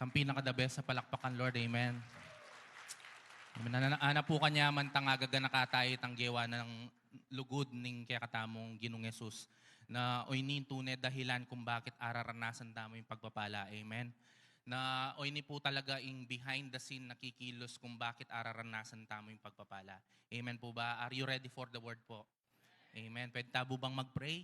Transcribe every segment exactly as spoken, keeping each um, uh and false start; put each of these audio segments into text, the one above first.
Ang pinaka-the best a palakpakan, Lord. Amen. Amen. Ana, ana pu kanyaman tang agaganaka tayu itang gewa nang lugud ning kekatamung Ginung Jesus, na oyni ing tune dahilan kung bakit araranasan tamu ing pagpapala. Amen. Na oyni pu talaga ing behind the scene na kikilos kung bakit araranasan tamu ing pagpapala. Amen pu ba? Are you ready for the word po? Amen. Pwede tamu bang mag-pray?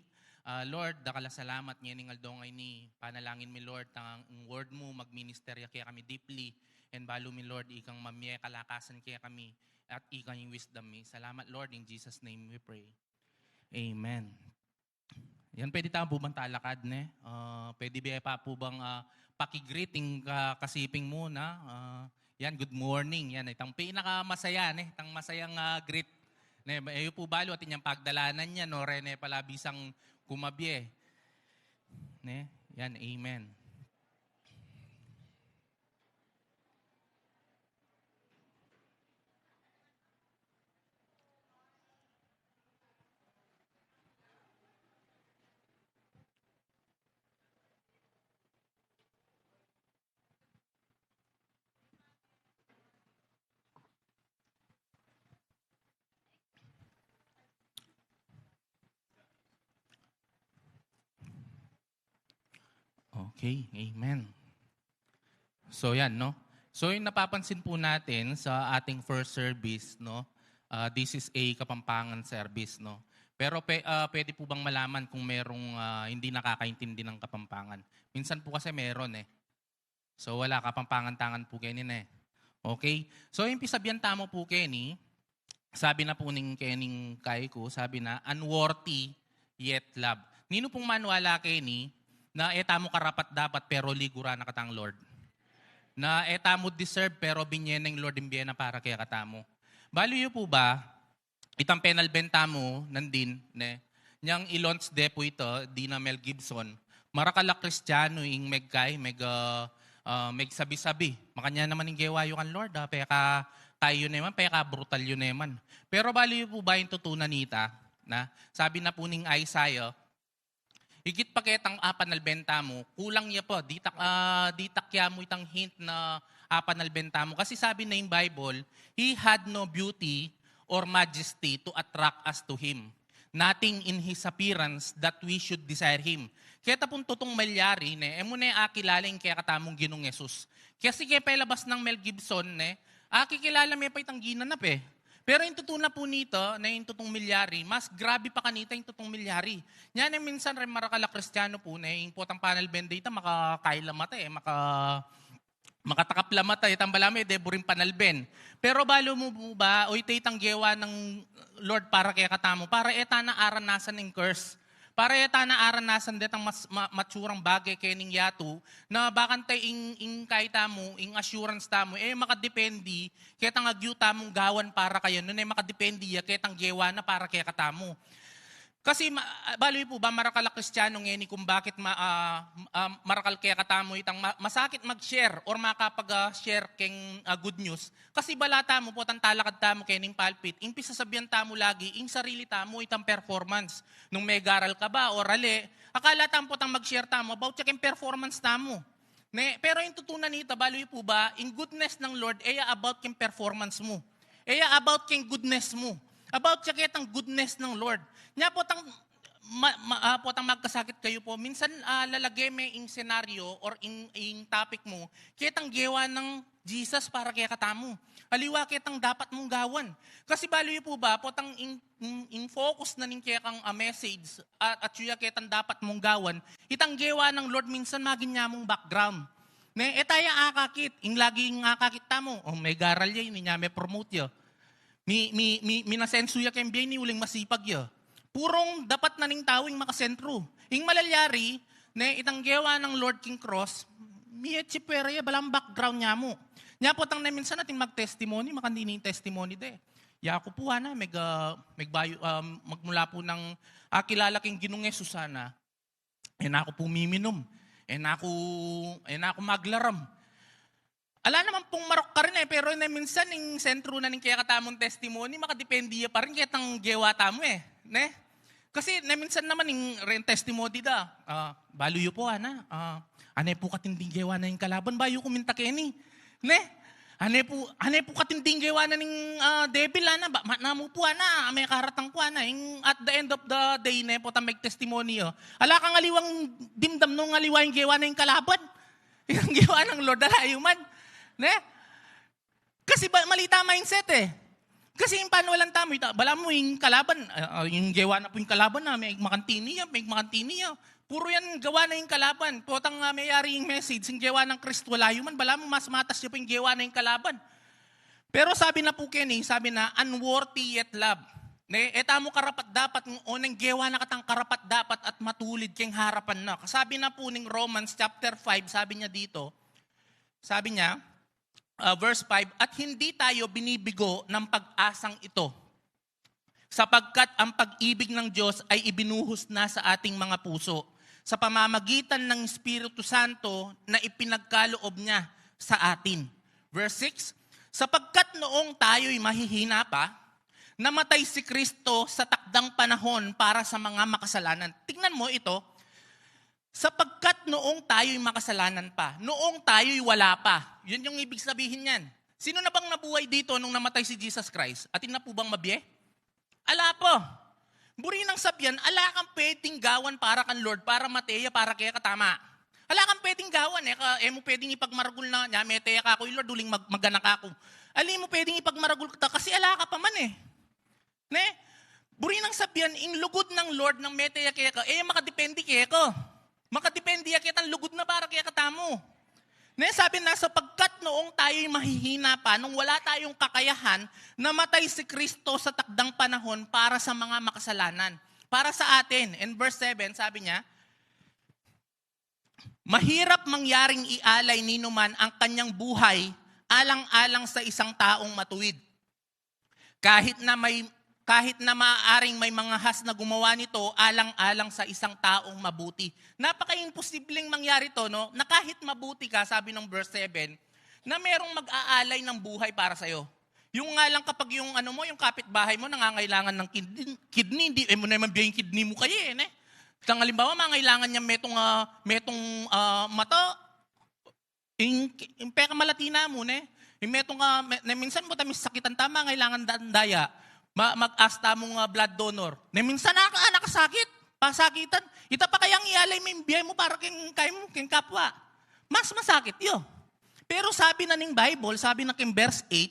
Ah, Lord, dakal a salamat ngening aldo ngeni. Panalangin mi, Lord, tang word mu magminister ya kekami deeply. And balu mi, Lord, ikang mamie kalakasan kekami at ikang wisdom mi. Salamat, Lord. In Jesus' name we pray. Amen. Yan, pwede tamu bang talakad, ne? Ah, pwede ba pa pu bang, ah, paki-greeting ka, kasiping muna? Ah, yan, good morning. Yan, itang pinakamasaya, ne? Itang masayang, ah, greet. Ne, e yu pu balu atin yang pagdalanan yan, no? Rene pala bisang kumabie. Ne? Yan, amen. Okay, amen. So yan, no? So yung napapansin po natin sa ating first service, no? Ah, this is a Kapampangan service, no? Pero pe, ah, pwede po bang malaman kung merong, ah, hindi nakakaintindi ng Kapampangan? Minsan po kasi meron eh. So wala, Kapampangan tangan po keni ne. Okay? So yung pisabian tamu po keni, sabi na po ning kening kai ko, sabi na, "Unworthy yet love." Ninu pung manwala keni na e tamu karapat-dapat pero liguran na katang Lord? Na e tamu deserve pero binye neng Lord ing bie na para kekatamu. Balu yu po ba, itang penalben tamu nandin, ne? Nyang i-launch de po ita, dina Mel Gibson. Marakal a Kristiano ing megkai, meg, ah, ah, megsabi-sabi. Makanyan naman ing gewa yu kang Lord, ah, pekakai yu naman, pekabrutal yu naman. Pero balu yu po ba ing tutu na nita, na? Sabi na po ning Isaiah, igit pa ketang apanalben tamu, kulang ya pa, ditak, ah, ditak ya mu itang hint na apanalben tamu. Kasi sabi na ing Bible, "He had no beauty or majesty to attract us to him. Nothing in his appearance that we should desire him." Keta pung tutung malyari, ne, e mu ne akilala ing kekatamung Ginung Jesus. Kasi kepelabas nang Mel Gibson, ne, akikilala me pa itang ginanap e. Pero ing tutu na po nita, ne, ing tutung milyari, mas grabe pa kanita ing tutung milyari. Nya ne, minsan reng marakal a Kristiano po, ne, ing potang panalben da ita, makakaila mata e, maka, makatakap la mata e, itang balamu e, de buring panalben. Pero balu mu po ba, o ita itang gewa nang Lord para kekatamu, para e ta na aranasan ing curse. Para e ta na aranasan detang mas, ma, matsurang bage kening yatu, na bakanta ing, ing kai tamu, ing assurance tamu, e makadepende ketang agyu tamung gawan para kaya, nune makadepende ya ketang gewa na para kekatamu. Kasi ma, balu yu po ba, marakal a Kristiano ngeni kung bakit ma, ah, ah, marakal kekatamu itang ma, masakit mag-share or makapag, ah, share keng, ah, good news. Kasi bala tamu, potang talakad tamu kening pulpit, ing pisasabian tamu lagi, ing sarili tamu, itang performance. Nung megaral ka ba o rale, akala tamu potang mag-share tamu about ya keng performance tamu. Ne, pero ing tutu na nita, balu yu po ba, ing goodness ng Lord, e ya about keng performance mu. E ya about keng goodness mu. About ya ketang goodness ng Lord. Nya potang ma, ma, ah, potang magkasakit kayu po, minsan, ah, lalage me ing senaryo or ing, ing topic mu ketang gewa nang Jesus para kekatamu. Aliwa ketang dapat mung gawan. Kasi balu yu po ba, potang ing, ing, ing focus na ning kekang, ah, message, at, at yu ya ketang dapat mung gawan, itang gewa nang Lord minsan maging nya mung background. Ne, e ta ya akakit, ing laging akakit tamu, o, megaral ya ini, nya me-promote ya. Mi, mi, mi, minasensu ya keng bie ini uling masipag ya. Purung dapat na ning tau ing makasentru. Ing malalyari, ne, itang gewa nang Lord king cross, mietsipera ya, balang background nya mu. Nya potang ne minsan atin mag-testimony, makandini ing testimony de. Yaku po ana, meg, ah, megbayu, ah, magmula po nang akilala king Ginung Jesus ana. E na ku pu miminum. E na ku, e na ku maglaram. Ala naman pung marok karin e, pero ne, minsan ing sentru na ning kekatamung testimony, makadepende ya pa rin ketang gewa tamu e, ne? Kasi ne minsan naman ing reng testimony da, ah, balu yu pu, ana, ah, ane pu katinding gewa na ing kalaban, bayu ku minta keni. Ne? Ane pu, ane pu katinding gewa na ning, ah, devil, ana, ba, ma, namu pu, ana, ame karatang ku, ana, ing at the end of the day, ne, potang meg-testimony, o. Ala kang aliwang dimdam nung aliwa ing gewa na ing kalaban. Ing gewa nang Lord, ala yu man. Ne? Kasi ba, mali ta mindset e. Kasi ing panuelan tamu, ita, balamu ing kalaban, ah, ah, ing gewa na pu ing kalaban na, me, makantini ya, me, makantini ya. Puru yan gawa na ing kalaban. Potang, ah, meyari ing message, ing gewa nang Kristo, ala yu man, balamu mas matas ya pa ing gewa na ing kalaban. Pero sabi na pu keni, sabi na, unworthy yet love. Ne, e tamu karapat-dapat, o neng gewa na katang karapat-dapat at matulid keng harapan na. Kasabi na pu ning Romans chapter five, sabi niya dito, sabi niya, ah, verse five, "At hindi tayo binibigo ng pag-asang ito, sapagkat ang pag-ibig ng Diyos ay ibinuhos na sa ating mga puso sa pamamagitan ng Espiritu Santo na ipinagkaloob niya sa atin." Verse six, "Sapagkat noong tayo'y mahihina pa, namatay si Kristo sa takdang panahon para sa mga makasalanan." Tingnan mo ito, "Sapagkat noong tayo'y makasalanan pa, noong tayo'y wala pa." Yun yung ibig sabihin niyan. Sino na bang nabuhay dito nung namatay si Jesus Christ? Atin na pu bang mabie? Ala pa. Buri nang sabian, ala kang pwedeng gawan para kang Lord, para mate ya, para keka, tama. Ala kang pwedeng gawan, e ka, e mu pwedeng ipagmaragul na, nya mete ya kaku, Lord, uling mag-, maganak aku. Ali mu pwedeng ipagmaragul keta, kasi ala ka pa man e. Ne? Buri nang sabian, ing lugud nang Lord nang mete ya keka, e ya makadepende keka. Makadepende ya ketang lugud na para kekatamu. Ne, sabi na, "Sapagkat noong tayo'y mahihina pa, nung wala tayong kakayahan, namatay si Kristo sa takdang panahon para sa mga makasalanan." Para sa atin. And verse seven, sabi niya, "Mahirap mangyaring ialay ninuman ang kanyang buhay alang-alang sa isang taong matuwid. Kahit na may, kahit na maaaring may mga has na gumawa nito alang-alang sa isang taong mabuti." Napaka-imposibleng mangyari to, no? Na kahit mabuti ka, sabi ng verse seven, na merong mag-aalay ng buhay para sa'yo. Yung nga lang kapag yung ano mo, yung kapitbahay mo nangangailangan ng kidney, kidney, hindi, e mu naman biyay yung kidney mu kaya e, ne? Isang halimbawa, mangailangan niya metong, ah, metong, ah, mata, ing, ing pekamalati na mu, ne? Ing metung ka, me, ne, minsan mu tamis sakitan ta, mangailangan da, daya. Ma, mag-ask ta mung, ah, blood donor. Ne, minsan na ka, nakasakit, pasakitan. Ita pa kayang ialay mu ing bie mu para keng, kaya mu, keng kapwa. Mas masakit yu. Pero sabi na ning Bible, sabi na keng verse eight,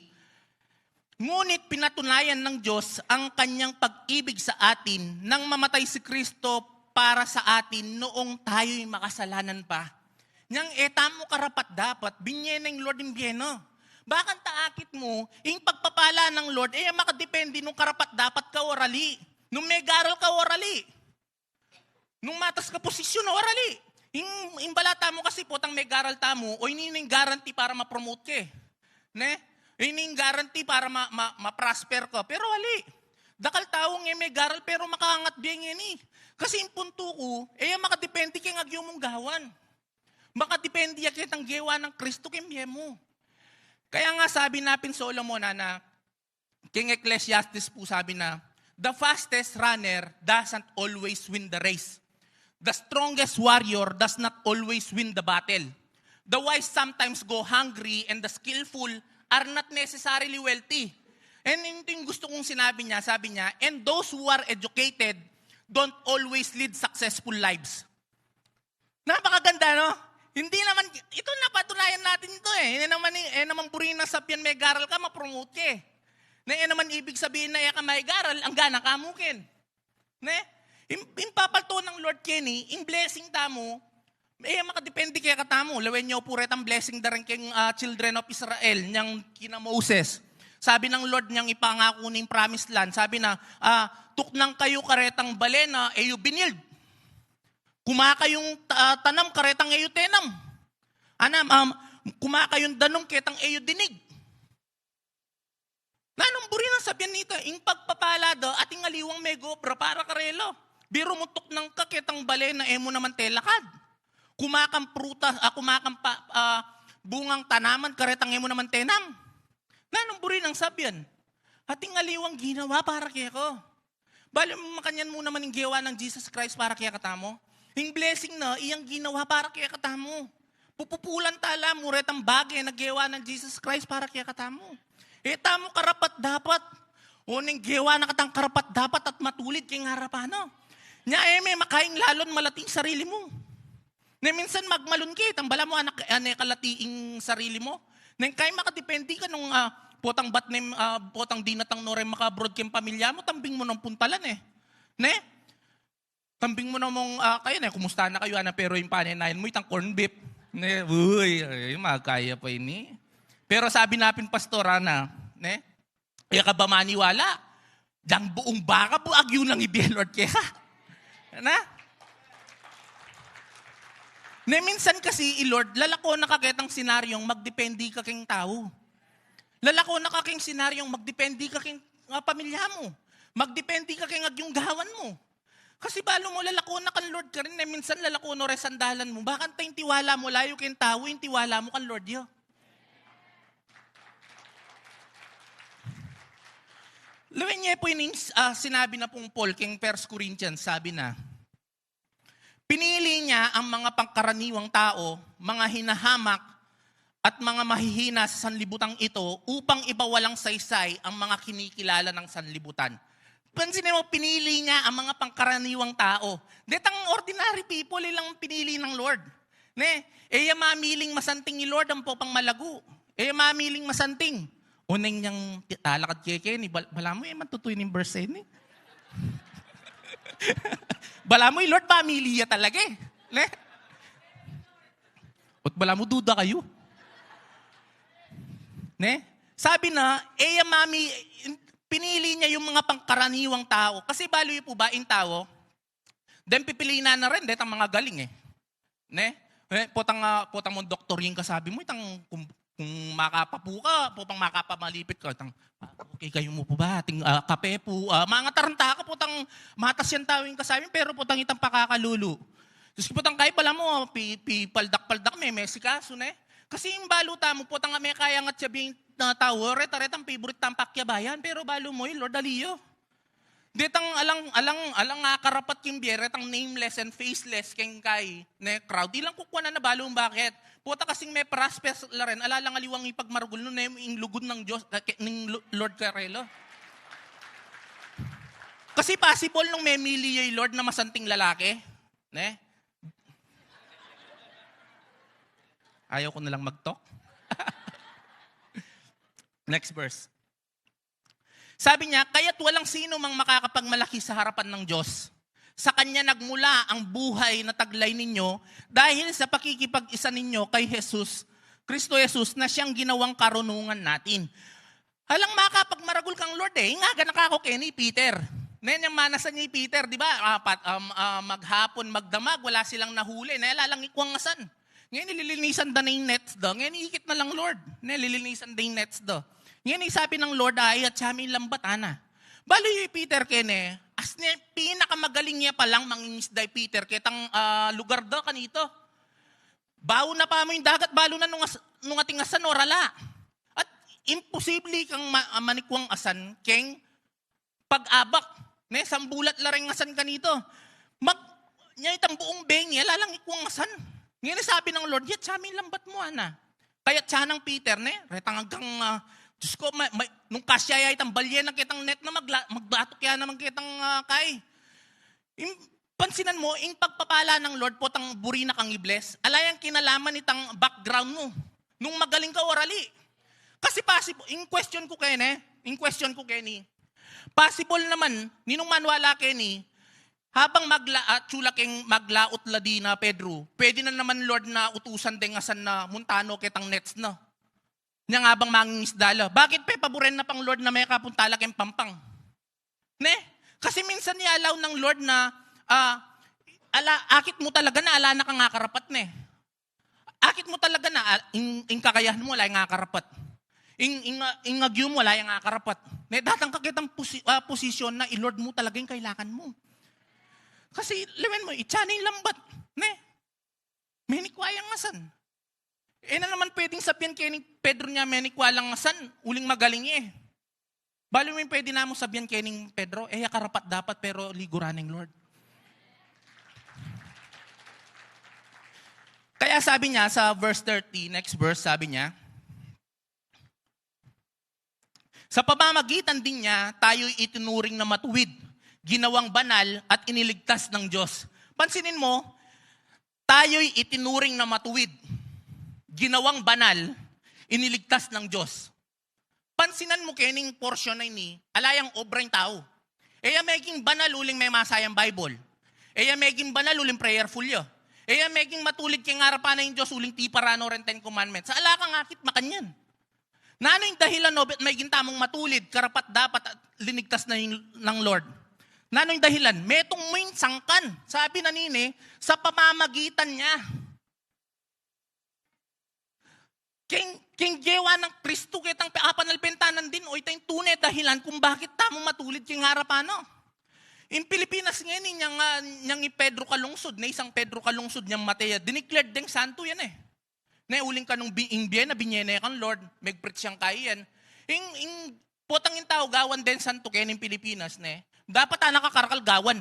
"Ngunit pinatunayan ng Diyos ang kanyang pag-ibig sa atin nang mamatay si Kristo para sa atin noong tayo'y makasalanan pa." Nyang e tamu karapat-dapat, binye neng Lord ing bie na. Bakanta akit mu, ing pagpapala ng Lord, e ya makadepende nung karapat-dapat ka o rali. Nung megaral ka o rali. Nung matas ka posisyon o rali. Ing, ing bala tamu kasi potang megaral tamu, o ini ning guarantee para ma-promote ke. Ne? Ini ning guarantee para ma, ma, ma-prosper ka. Pero ali, dakal tau nge megaral pero makaangat bie ngeni. Kasi ing puntu ku, e ya makadepende keng agyu mung gawan. Makadepende ya ketang gewa nang Kristo keng bie mu. Kaya nga sabi na pin Solomon, ana, keng Ecclesiastes pu sabi na, "The fastest runner doesn't always win the race. The strongest warrior does not always win the battle. The wise sometimes go hungry and the skillful are not necessarily wealthy." And ito yung gusto kong sinabi niya, sabi niya, "And those who are educated don't always lead successful lives." Napakaganda, no? Hindi naman, ito napatunayan natin ito e. E naman, e naman buri nang sabian megaral ka, ma-promote ke. Na e naman ibig sabihin na e ka megaral, anggana ka mu ken. Ne? Im, ing papalto nang Lord keni, ing blessing tamu, e makadepende kekatamu. Lawen yu pu retang blessing da rin keng, ah, children of Israel, nyang kina Moses. Sabi ng Lord nyang ipangaku ning promised land, sabi na, ah, "Tuknang kayu karetang bale na e yu binild. Kumakayung ta, tanam karetang e yu tenam. Anam, um, kumakayung danum ketang e yu dinig." Nanung buri nang sabian nita, ing pagpapala da, ating aliwang megobra para karela. Biru mu, tuknang ka ketang bale na e mu naman telakad. Kumakang prutas, ah, kumakang pa, ah, bungang tanaman, karetang e mu naman tenam. Nanung buri nang sabian, ating aliwang ginawa para keka. Bali, makanyan mu naman ing gewa nang Jesus Christ para kekatamu. Ing blessing na, iyang ginawa para kekatamu. Pupupulan tala mu retang bage na gewa nang Jesus Christ para kekatamu. E tamu karapat-dapat. O neng gewa na katang karapat-dapat at matulid king arapan na. Nya e me makaing lalon malati ing sarili mu. Ne minsan magmalun ke, tang balamu anak, ane kalati ing sarili mu. Neng kaya makadepende ka nung, ah, potang bat nem, ah, potang dinatang no re maka-abroad king pamilya mu, tambing mu nang puntalan e. Ne? Tambing mu namung, ah, kayu ne, kumusta na kayu, ana, pero ing panenayan mu, itang corn beef. Ne, uy, ay, magkaya pa ini. Pero sabi na pin pastor, ana, ne? E ka ba maniwala? Dang buung baka, buag yu nang ibie, Lord, keka. Na? Ne, minsan kasi, i Lord, lalako na ka ketang senaryong magdepende ka king tau. Lalako na ka king senaryong magdepende ka king, ah, pamilya mu. Magdepende ka king agyung gawan mu. Kasi balu mu, lalako na kan Lord karin, e minsan lalako no re sandalan mu. Bakanta ing tiwala mu layu king tau, ing tiwala mu kan Lord ya. Lawen ye pu ining, ah, sinabi na pung Paul king First Corinthians, sabi na, pinili niya ang mga pangkaraniwang tao, mga hinahamak, at mga mahihina sa sanlibutan ito upang ibawalang saysay ang mga kinikilala ng sanlibutan. Pansin mo, pinili niya ang mga pangkaraniwang tao. Detang ordinary people, ilang pinili ng Lord. Ne? E ya mamiling masanting i Lord ampong malagu. E ya mamiling masanting. O neng yang ti-, talakad keke ni, bal-, balamu, e, matutuy ning verse ini. Balamu, i Lord, mamili ya talaga e. Ne? Ot balamu, duda kayu. Ne? Sabi na, e ya mami-, pinili niya yung mga pangkaraniwang tao. Kasi balu yu pu ba, ing tao, deng pipilinan na rin, detang mga galing e. Ne? E, potang, ah, potang mung doktor ing kasabi mu, itang kung, kung makapa pu ka, potang makapa malipit ka, itang, ah, okay kayu mu pu ba? Ating, ah, kape pu, ah, mangataranta ka, potang matas yang tau ing kasabi mu, pero potang itang pakakalulu. Diyos ko, potang kaya balamu, pi-, pipaldak-paldak me, mesikasu, ne? Kasi ing balu tamu, potang me kaya ngat sabing na tau, reta-retang favorite tang pakyabayan, pero balu mu, i Lord, ali yu. Detang alang, alang, alang akarapat king bie, retang nameless and faceless keng kai, ne, crowd. Ilang kukuanan na balu mu, bakit? Pota kasing me prospect la rin, ala lang aliwang ipagmaragul nu, ne, ing lugud nang Diyos, eh, ke-, ning Lo-, Lord karela. Kasi possible nung memili ya i Lord na masanting lalaki, ne? Ayaw ko na lang mag-talk. Next verse. Sabi niya, "Kaya't walang sino mang makakapagmalaki sa harapan ng Diyos. Sa Kanya nagmula ang buhay na taglay ninyo dahil sa pakikipag-isa ninyo kay Jesus, Kristo Jesus, na siyang ginawang karunungan natin." Alang makapagmaragul kang Lord e. Ing aga na kaku keni Peter. Neng manasan ya i Peter, di ba? Apat, um, ah, maghapon, magdamag, wala silang nahuli. Ne, ala lang ikwang asan. Ngeni lilinisan da na ing nets da. Ngeni ikit na lang Lord. Ne, lilinisan da ing nets da. Ngeni sabi ng Lord, "Ay, atsa me ing lambat, ana." Balu yu i Peter keni, as ne, pinakamagaling ya palang mangingisda i Peter ketang, ah, lugar da kanita. Bawan na pa mu ing dagat, balu na nung as-, nung ating asan o rala. At imposible kang ma-, ah, manikwang asan keng pag-abak, ne, sambulat la reng asan kanita. Mag-, nya itang buung bengi, ala lang ikwang asan. Ngeni sabi ng Lord, "Yet, atsa me ing lambat mu, ana." Kaya atsa nang Peter, ne, retang agang, ah, Diyos ko, ma-, ma-, nung kasya ya itang balye na ketang net na magla-, magdatuk ya naman ketang, ah, kai. Ing, pansinan mu, ing pagpapala ng Lord, potang buri na kang i-bless, ala yang kinalaman itang background mu. Nung magaling ka o rali. Kasi possible, ing question ku keni, ing question ku keni, possible naman, ninung maniwala keni, habang magla-, ah, tsula keng maglaut la di na Pedro, pwede na naman Lord na utusan deng asan na munta no ketang nets na. Nyang abang mangingisda la. Bakit pepaburen na pang Lord na mekapunta la keng pampang? Ne? Kasi minsan i-allow ng Lord na, ah, ala, akit mu talaga na ala na kang akarapat, ne? Akit mu talaga na, ah, ing, ing kakayahan mu, ala yang akarapat. Ing, ing, ah, ing agyu mu, ala yang akarapat. Ne, datang ka ketang posi-, ah, posisyon na i-Lord mu talaga ing kailangan mu. Kasi, lawen mu, itsa na ing lambat. Ne? Menikwa yang asan. E na naman pwedeng sabian keni Pedro nya menikwa lang asan, uling magaling e. Bali mo yung pwede namung sabian kening Pedro, e ya karapat-dapat pero liguran ning Lord. Kaya sabi niya sa verse thirty, next verse, sabi niya, "Sa pamamagitan din niya, tayo'y itinuring na matuwid, ginawang banal at iniligtas ng Diyos." Pansinin mo, tayo'y itinuring na matuwid, ginawang banal, iniligtas ng Diyos. Pansinan mo kening porsyon na ini, ala yang obra ing tau. E ya meging banal uling memasa yang Bible. E ya meging banal uling prayerful ya. E ya meging matulid keng arapan na ning Diyos uling tiparano ren Ten Commandments. Ala kang akit makanyan. Nanu ing dahilan no bet meging tamung matulid, karapat-dapat at linigtas na ning, ng Lord? Nanu ing dahilan? Metung mu ing sangkan. Sabi na nini, sa pamamagitan niya. King, king gewa nang Kristu ketang pe-, apanalbentanan din, o ita ing tune dahilan kung bakit tamu matulid king arapan no. Ing Pilipinas ngeni, nyang, ah, nyang i Pedro Calungsod, ne, isang Pedro Calungsod nyang matey, dineclared deng santu yan e. Ne, uling kanung bi-, ing bie na binye ne kang Lord, megpreach yang kayi yan. Ing, ing potang ing tau gawan deng santu kening Pilipinas, ne? Dapat a nakakarakal gawan.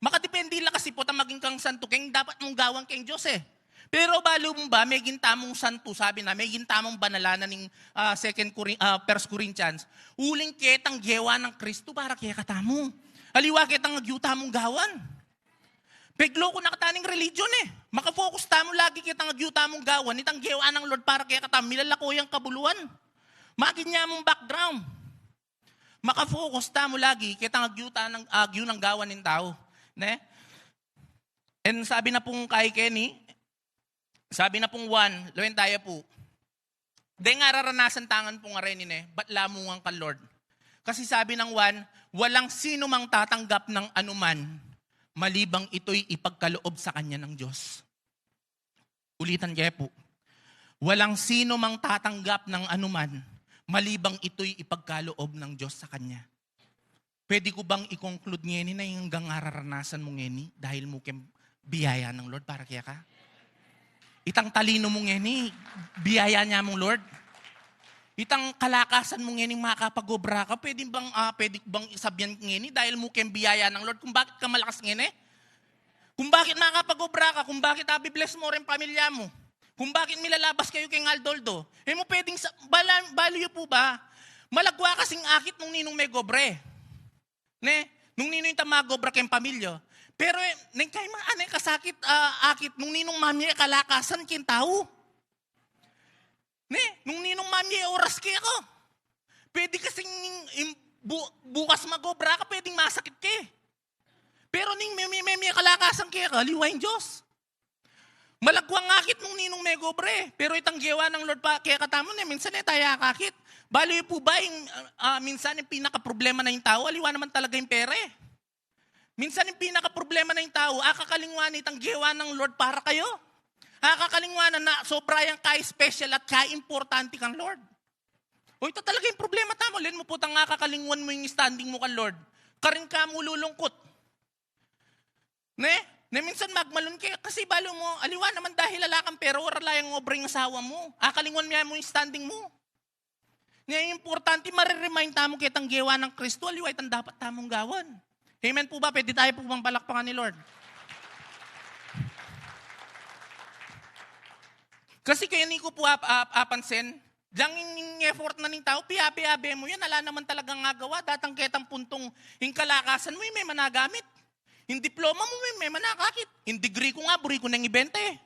Makadepende la kasi potang maging kang santu, keng dapat mung gawan keng Diyos e. Pero balu mu ba, meging tamung santu, sabi na, meging tamung banal na ning, ah, Second Corin-, ah, First Corinthians. Uling ketang gewa nang Kristu para kekatamu. Aliwa ketang agyu tamung gawan. Pegloko na katamu ning religion e. Makafocus tamu lagi ketang agyu tamung gawan, itang gewa nang Lord para kekatamu, milalako yang kabuluan. Maging ya mung background. Makafocus tamu lagi ketang agyu ta-, nang, agyu nang gawan ning tau. Ne? And sabi na pung kayi keni, sabi na pung Juan, lawen taya pu. Deng araranasan ta ngan pung areni ne, bat lamungan kang Lord. Kasi sabi nang Juan, walang sinumang tatanggap ng anuman, malibang ito'y ipagkaloob sa kanya ng Diyos. Ulitan ke pu. Walang sinumang tatanggap ng anuman, malibang ito'y ipagkaloob ng Diyos sa kanya. Pwede ku bang i-conclude ngeni na ing anggang araranasan mu ngeni dahil mu keng biyaya nang Lord para keka? Itang talinu mu ngeni, biyaya na mung Lord. Itang kalakasan mu ngeni makapag-obra ka, pwede bang, ah, pwede ku bang sabian ngeni dahil mu keng biyaya nang Lord kung bakit ka malakas ngeni? Kung bakit makapag-obra ka, kung bakit abi-bless mu ring pamilya mu, kung bakit milalabas kayu keng aldo-aldo. E mu pwedeng sa-, bala-, balu yu pu ba? Malagwa kasing akit nung ninung megobre. Ne? Nung ninung itang magobra keng pamilya. Pero, e, neng kayi ma-, ane kasakit, ah, akit nung ninung mamye kalakasan keng tau. Ne? Nung ninung mamye oras keka. Pwede kasing im-, bu-, bukas magobra ka, pwedeng masakit ke. Pero ning me-, me-, me-, me kalakasan keka, aliwa ing Diyos. Malagwang akit nung ninung megobre, pero itang gewa nang Lord pa kekatamu ne, minsan e taya akakit. Balu yu pu ba ing, ah, minsan ing pinakaproblema na ing tau, aliwa naman talaga ing pera e. Minsan ing pinakaproblema na ing tau, akakalingwan itang gewa nang Lord para kayu. Akakalingwan na, na sobra yang ka-special at ka-importante kang Lord. O, ita talaga ing problema tamu. Len mu potang akakalingwan mu ing standing mu kang Lord, karin ka mu lulungkut. Ne? Ne, minsan magmalun ke, kasi balu mu, aliwa naman dahil ala kang pera, o, ala yang obra ing asawa mu. Akakalingwan mu ya mu ing standing mu. Nya, importante, mare-remind tamu ketang gewa nang Kristu, aliwa itang dapat tamung gawan. Amen pu ba? Pwede taya pu bang palakpakan ing Lord? Kasi keni ku pu ap-, ap-, apansin, dyang ing, ing effort na ning tau, piyabe-yabe mu yan, ala naman talagang agawa, datang ketang puntung, ing kalakasan mu, e me managamit. Ing diploma mu, e me manakakit. Ing degree ku nga, buri ku neng ibenta e.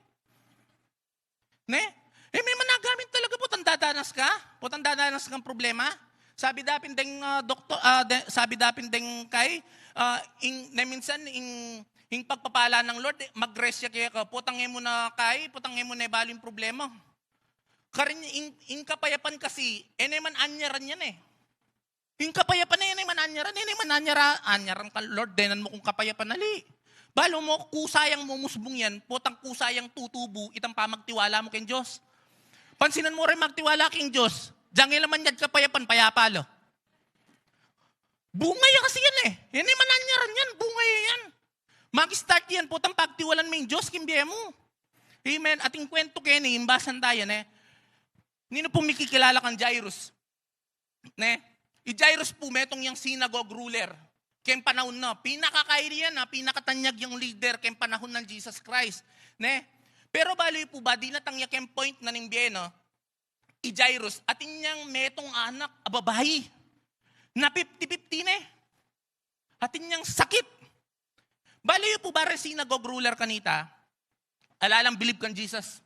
Ne? E me managamit talaga, potang dadanas ka, potang dadanas kang problema. Sabi da pin deng, ah, doktor, ah, de-, sabi da pin deng kayi, ah, ing, ne minsan, ing, ing pagpapala nang Lord, e, mag-rest ya keka, potang e mu na kayi, potang e mu na balu ing problema. Karin ing, ing kapayapan kasi, e ne man anyaran yan e. Ing kapayapan e ne man anyaran, e ne man anyara-, anyaran ka, Lord, denan mu kung kapayapan ali. Balu mu, kusa yang mumusbung yan, potang kusa yang tutubu itang pamagtiwala mu keng Diyos. Pansinan mu ring magtiwala keng Diyos, dyang e la manyad kapayapan, payapa la. Bunga ya kasi yan e. E ne man anyaran yan, bunga ya yan. Mag-start yan, potang pagtiwalan me ing Diyos king bie mu. Amen. At ing kwentu keni, imbasan taya ne. Ninu pung mikikilala kang Jairus? Ne? I Jairus pu, metung yang synagogue ruler. Keng panahun na, pinakakairian na, pinakatanyag yang leader keng panahun nang Jesus Christ. Ne? Pero balu yu pu ba, dinatang ya keng point na ning bie na, i Jairus, atin yang metung anak a babai. Na fifty fifty ne. Atin yang sakit. Balu yu pu ba reng synagogue ruler kanita, ala lang bilib kang Jesus.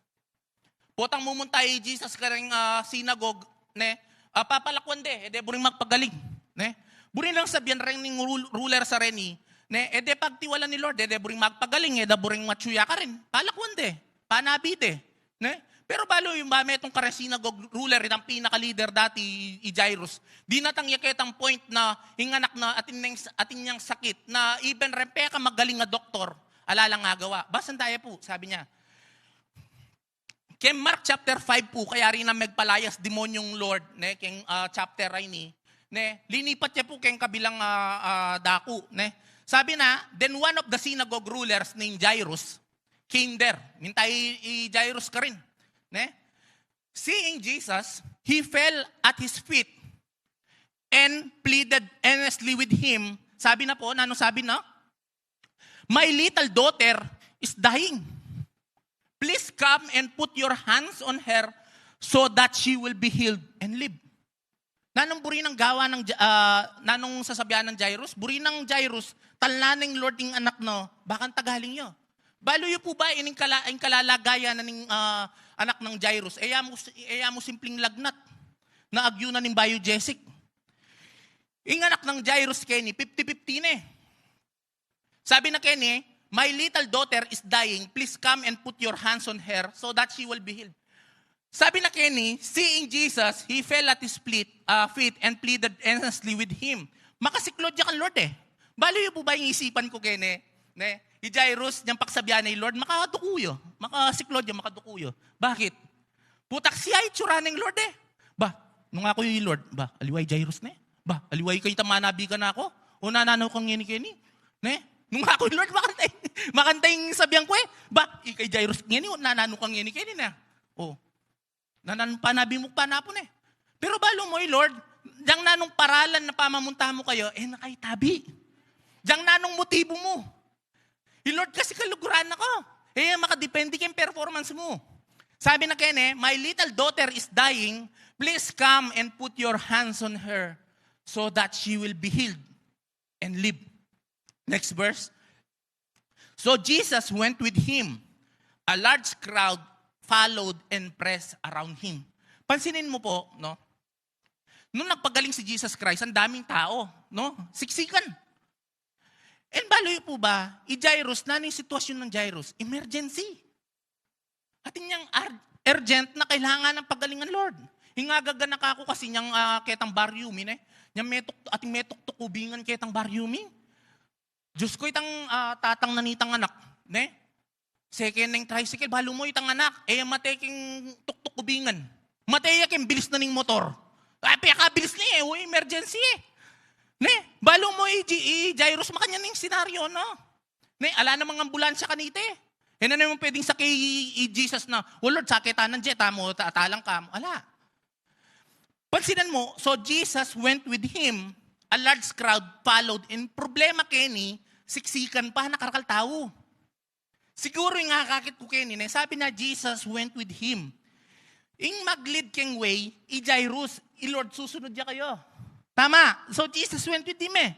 Potang mumunta i Jesus kareng, ah, synagogue, ne? Ah, papalakuan de, e de buring magpagaling, ne? Buring lang sabian reng ning rul-, ruler sa reni, ne? E de pagtiwalan ni Lord, e de buring magpagaling, e de buring matsu ya karin. Palakuan de, panabi de, ne? Pero balu yu ba, metung kareng synagogue ruler, itang pinaka-leader dati, i, i Jairus. Dinatang ya ketang point na ing anak na atin neng, atin yang sakit, na even reng pekamagaling a doktor, ala lang agawa. Basan taya pu, sabi niya. Keng Mark chapter five pu, kaya rin na megpalayas demonyong Lord, ne, keng, ah, chapter a ini, ne, linipat ya pu keng kabilang, ah, ah, daku, ne. Sabi na, then one of the synagogue rulers named Jairus came there. Minta i, i Jairus karin, ne. Seeing Jesus, he fell at his feet and pleaded earnestly with him. Sabi na pu, nanung sabi na? "My little daughter is dying. Please come and put your hands on her so that she will be healed and live." Nanung buri nang gawa nang Ja-, ah, nanung sasabian nang Jairus? Buri nang Jairus, talnan neng Lord ing anak na, bakanta galing ya. Balu yu pu ba, ining kala-, ing kalalagayan na ning, ah, anak nang Jairus? E ya mu, e ya mu simpling lagnat na agyu na ning biogesic. Ing anak nang Jairus keni, fifty fifty ne. Sabi na keni, "My little daughter is dying. Please come and put your hands on her so that she will be healed." Sabi na keni, seeing Jesus, he fell at his feet, ah, feet and pleaded earnestly with him. Makasiklod ya kang Lord e. Balu yu pu ba ing isipan ku keni, ne? I Jairus, nyang pagsabian na i Lord, makaduku ya. Makasiklod ya, makaduku ya. Bakit? Putak siya itsura neng Lord e. Ba, nung aku i Lord, ba, aliwa i Jairus ne? Ba, aliwa i kayta manabi kanaku? O nananu kang ngeni keni? Ne? Nung aku i Lord, makanta ing, makanta ing sabian ku e. Ba, ika i Jairus ngeni, o nananu kang ngeni keni na? O, nananu panabi mu kanaku ne? Pero balu mu i Lord, dang nanung paralan na pamamunta mu kaya, e na kayu tabi. Dang nanung motibu mu. I Lord kasi kaluguran na ku. E ya makadepende keng performance mu. Sabi na keni, "My little daughter is dying. Please come and put your hands on her so that she will be healed and live." Next verse. "So Jesus went with him. A large crowd followed and pressed around him." Pansinin mu pu, no? Nung nagpagaling si Jesus Christ, ang daming tao, no? Siksikan. And balu yu pu ba, i Jairus, nanu ing sitwasyun nang Jairus? Emergency. Atin yang ar-, urgent na kailangan nang pagalingan, Lord. Ing agaga na kaku kasi nyang, ah, ketang baryu mi, ne? Nyang metuk-, atin metuktuk ubingan ketang baryu mi. Diyos ku, itang, ah, tatang na nitang anak, ne? Seke neng tricycle, balu mu itang anak, e mate keng tuktuk ubingan. Mate ya keng bilis na ning motor. Ay, pekabilis na e, o, emergency e. Ne? Balu mu i, i Jairus, makanyan ing senaryo, no? Ne? Ala namang ambulansya kanita e. E na naman pwedeng sake i, i Jesus na, "O Lord, sake ta nang jet, ha, mu, ta-, atalang ka mu." Ala. Pansinan mu, "So Jesus went with him, a large crowd followed." In problema keni, siksikan pa, nakarakal tau. Siguru ing akakit ku keni, ne, sabi na, "Jesus went with him." Ing mag-lead keng way, i Jairus, i Lord susunud ya kaya. Tama? So Jesus went with him e.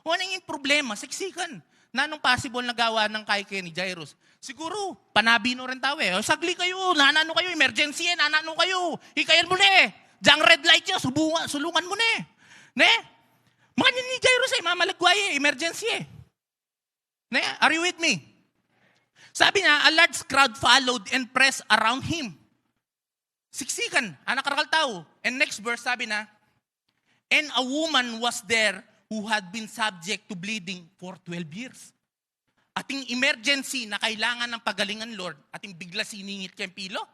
O, nanu ing problema, siksikan. Nanung possible na gawa nang keni keni Jairus? Siguru, panabi no reng tau e. "O, sagli kayu, nananu kayu, emergency e, nananu kayu. Ikayan mu ne. Dyang red light ya, subunga-, sulungan mu ne." Ne? Makanyan i Jairus e, mamalagwa e, emergency e. Ne? Are you with me? Sabi na, "A large crowd followed and pressed around him." Siksikan, a, nakarakal tau. And next verse, sabi na, "And a woman was there who had been subject to bleeding for twelve years." Ating emergency na kailangan nang pagalingan, Lord, ating bigla siningit keng pila.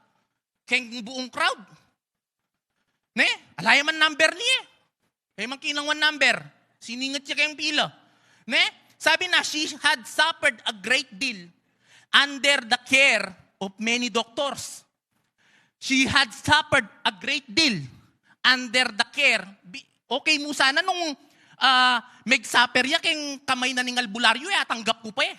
Keng buung crowd. Ne? Ala ya man number ne e. Kaya man kinang one number. Siningit ya keng pila. Ne? Sabi na, "She had suffered a great deal under the care of many doctors." She had suffered a great deal under the care. Bi-, Okay mu sana nung, ah, megsuffer ya keng kamay na ning albularyo, e, atanggap ku pa, e.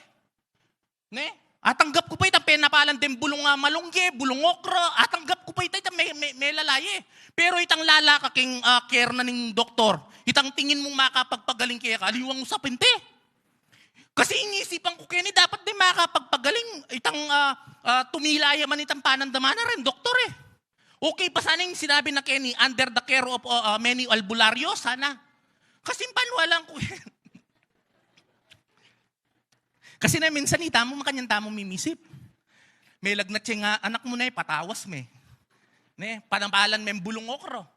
Ne? Atanggap ku pa itang penapalan deng bulung, ah, malunggay, bulung okra, atanggap ku pa ita, itang me, me, melalaye. Pero itang lala ka keng, ah, care na ning doktor, itang tingin mung makapagpagaling keka, aliwang usapin te. Kasi ing isipan ku keni, dapat deng makapagpagaling, itang, ah, ah, tumila ya man itang panandaman na rin, doktor, e. Okay pa sana ing sinabi na keni, under the care of, ah, ah, many albularyo, sana. Kasi panualan ku, e. Kasi ne, minsan itamu, makanyan tamu mimisip. Melagnat ya ing anak mu ne, patawas me. Ne, panapalan meng bulung okra.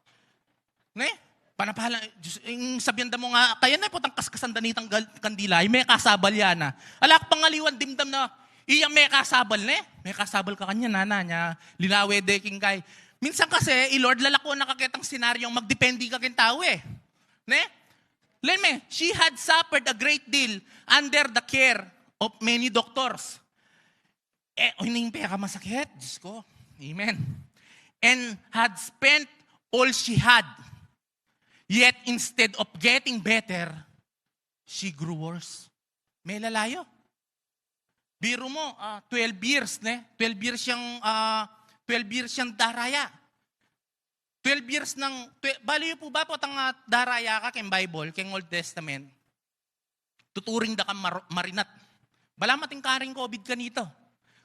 Ne? Panapalan, Diyos, ing sabian da mu nga, kaya ne, potang kaskasan da nitang gal, kandila, e, mekasabal ya na. Ala ku pang aliwang dimdam na, iya mekasabal, ne? Mekasabal ka kanyan, nana, nya, linawe de king kai. Minsan kasi, i Lord, lalako na ka ketang senaryong magdepende ka keng tau, e. Ne? Leme, she had suffered a great deal under the care of many doctors. E, o, ini ing pekamasakit, Diyos ko. Amen. And had spent all she had. Yet, instead of getting better, she grew worse. Melalayo. Biru mu, ah, twelve years, ne? Twelve years yang, ah, twelve years yang daraya. Twelve years nang, twe-, bali yu pu ba potang, ah, daraya ka keng Bible, keng Old Testament, tuturing da kang mar-, marinat. Balamu atin karing COVID kanita.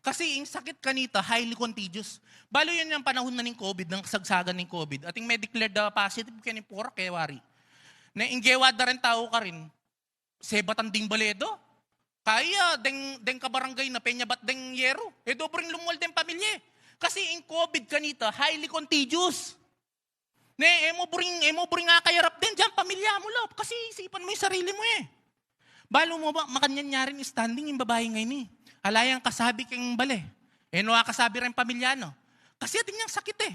Kasi ing sakit kanita, highly contagious. Bali yu yang panahun na ning COVID, nang kasagsagan ning COVID, atin me-declare da positive keni, pura kewari. Ne, ing gewa da ring tau karin, sebatan ding bale da. Kaya, deng, deng kabarangay na penyabat deng yeru. E do buring lumual deng pamilya. Kasi ing COVID kanita, highly contagious. Ne, e mu buring, e mu buring akayarap den deng pamilya mu, lop. Kasi isipan mu ing sarili mu, e. Balu mu ba, makanyan ya rin standing ing babai ngeni. Ala yang kasabi keng bale. E no akasabi reng pamilya na. Kasi atin yang sakit, e.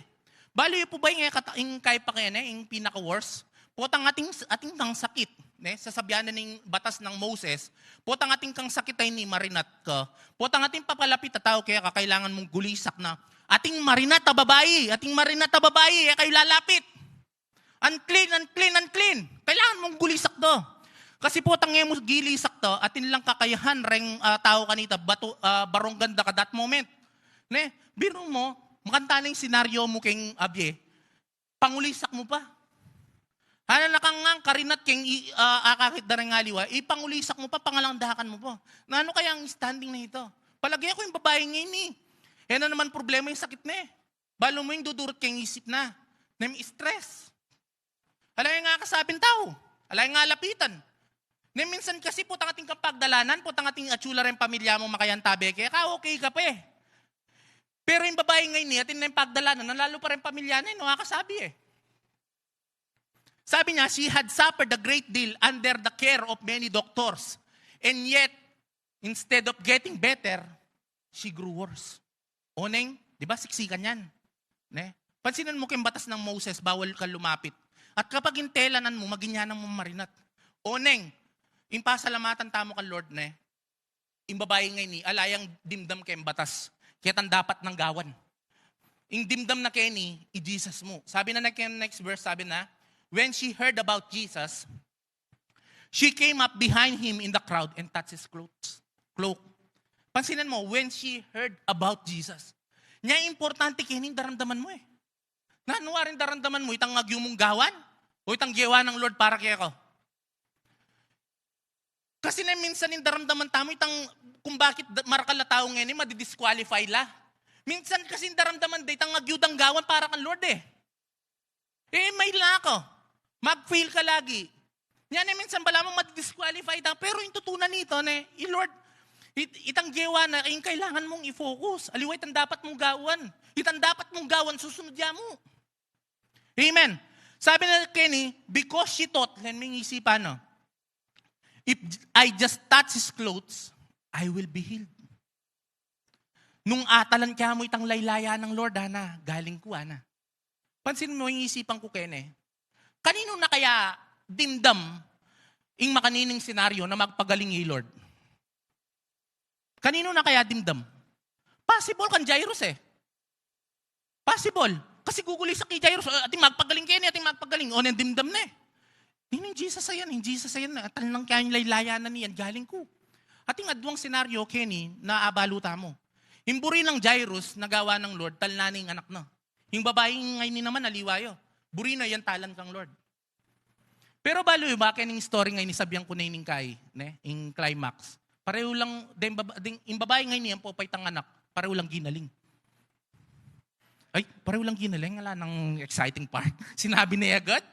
Balu yu pu ba ing, e, kata-, ing kaypa kene, ing pinaka-worst? Potang atin, atin kang sakit, ne? Sasabian na ning batas nang Moses, potang atin kang sakit a ini, marinat ka. Potang atin papalapit a tau keka, kailangan mung gulisak na. Atin marinat a babai, atin marinat a babai, e kayu lalapit. Unclean, unclean, unclean. Kailangan mung gulisak da. Kasi potang e mu gilisak da, atin lang kakayahan reng, ah, tau kanita, batu, ah, barong ganda ka that moment. Ne? Biru mu, makanta na ing senaryo mu keng abie, pangulisak mu pa. Ana na kang ngang karinat keng i-, ah, akakit da reng aliwa, ipangulisak mu pa, pangalandakan mu pa. Nanu kaya ing standing na ita? Palage ku ing babai ngeni, e na naman problema ing sakit ne. Balu mu ing dudurut keng isip na, nem stress. Ala yang akasabing tau, ala yang alapitan. Nem minsan kasi potang atin kang pagdalanan, potang atin atsula reng pamilya mu makayantabe keka, okay ka pa, e. Pero ing babai ngeni, atin na ing pagdalanan, na lalu pa reng pamilya na, e, no akasabi, e. Sabi niya, she had suffered a great deal under the care of many doctors. And yet, instead of getting better, she grew worse. Oneng, di ba, siksikan yan. Ne? Pansinan mu keng batas nang Moses, bawal ka lumapit. At kapag intelanan mu, maging yan ang mamarinat. Oneng, ing pasalamatan tamu kang Lord, ne? Ing babai ngeni, ala yang dimdam keng batas. Ketang dapat nang gawan. Ing dimdam na keni, i Jesus mu. Sabi na, na keng next verse, sabi na, when she heard about Jesus, she came up behind him in the crowd and touched his clothes, cloak. Pansinan mu, when she heard about Jesus. Nya importante keni ing daramdaman mu, e. Nanu waring daramdaman mu, itang agyu mung gawan, o itang gewa nang Lord para keka? Kasi ne, minsan ing daramdaman tamu, itang kung bakit da-, marakal a tau ngeni, madi-disqualify la. Minsan kasi ing daramdaman da, itang agyu dang gawan para kang Lord, e. E, maila ka. Mag-fail ka lagi. Nya ne, minsan balamu madi-disqualify da. Pero ing tutu na nita, ne, i Lord, it-, itang gewa na, ing kailangan mung i-focus. Aliwa itang dapat mung gawan. Itang dapat mung gawan, susunod ya mu. Amen. Sabi na keni, because she thought, len ming isipan, no? If I just touch his clothes, I will be healed. Nung atalan kya mu itang laylaya nang Lord, ana, galing ku, ana. Pansin mu ing isipan ku kene. Kaninu na kaya dimdam ing makanining senaryo na magpagaling i Lord? Kaninu na kaya dimdam? Possible kang Jairus, e. Possible. Kasi gugulisak i Jairus, "Ah, ating magpagaling keni, ating magpagaling." O, neng dimdam ne. Di ning Jesus ayan, ning Jesus ayan, na talnan kaya ing laylayan na niyan, galing ku. Ating aduang senaryo, Kenny, na abalu tamu. Ing buri nang Jairus, nagawa nang Lord, talnan na ing anak na. Ing babai ngeni naman, aliwa yu. Buri na yan, talan kang Lord. Pero balu yu ba, Kenny, ing story ngeni, sabian ku na ining kai, ne? Ing climax. Parehu lang, ding baba-, ding, ing babai ngeni, ampo pa itang anak, parehu lang ginaling. Ay, parehu lang ginaling, ala nang exciting part. Sinabi na agad,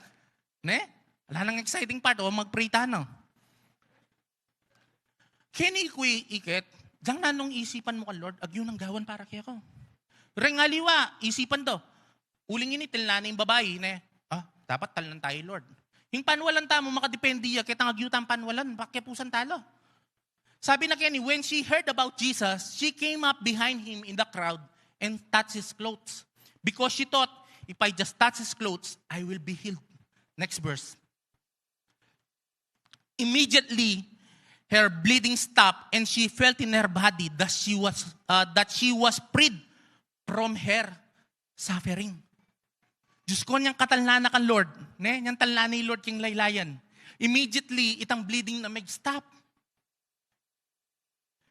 ne? Ala nang exciting part, o magpray tana. Kenny, ku iket, diang nanung isipan mu kang Lord, agyu nang gawan para keka. Reng aliwa, isipan do. Uling ini, talnan na ing babai, ne? Ah, dapat talnan taya, Lord. Ing panwalan tamu, makadepende ya ketang agyu tang panwalan, pakiapusan tala. Sabi na Kenny, when she heard about Jesus, she came up behind him in the crowd and touched his clothes. Because she thought, "If I just touch his clothes, I will be healed." Next verse. Immediately, her bleeding stopped and she felt in her body that she was, uh, that she was freed from her suffering. Diyos ko, nyang katalnan na kang Lord, ne? Nyang talnan na ni Lord king laylayan. Immediately, itang bleeding na mag-stop.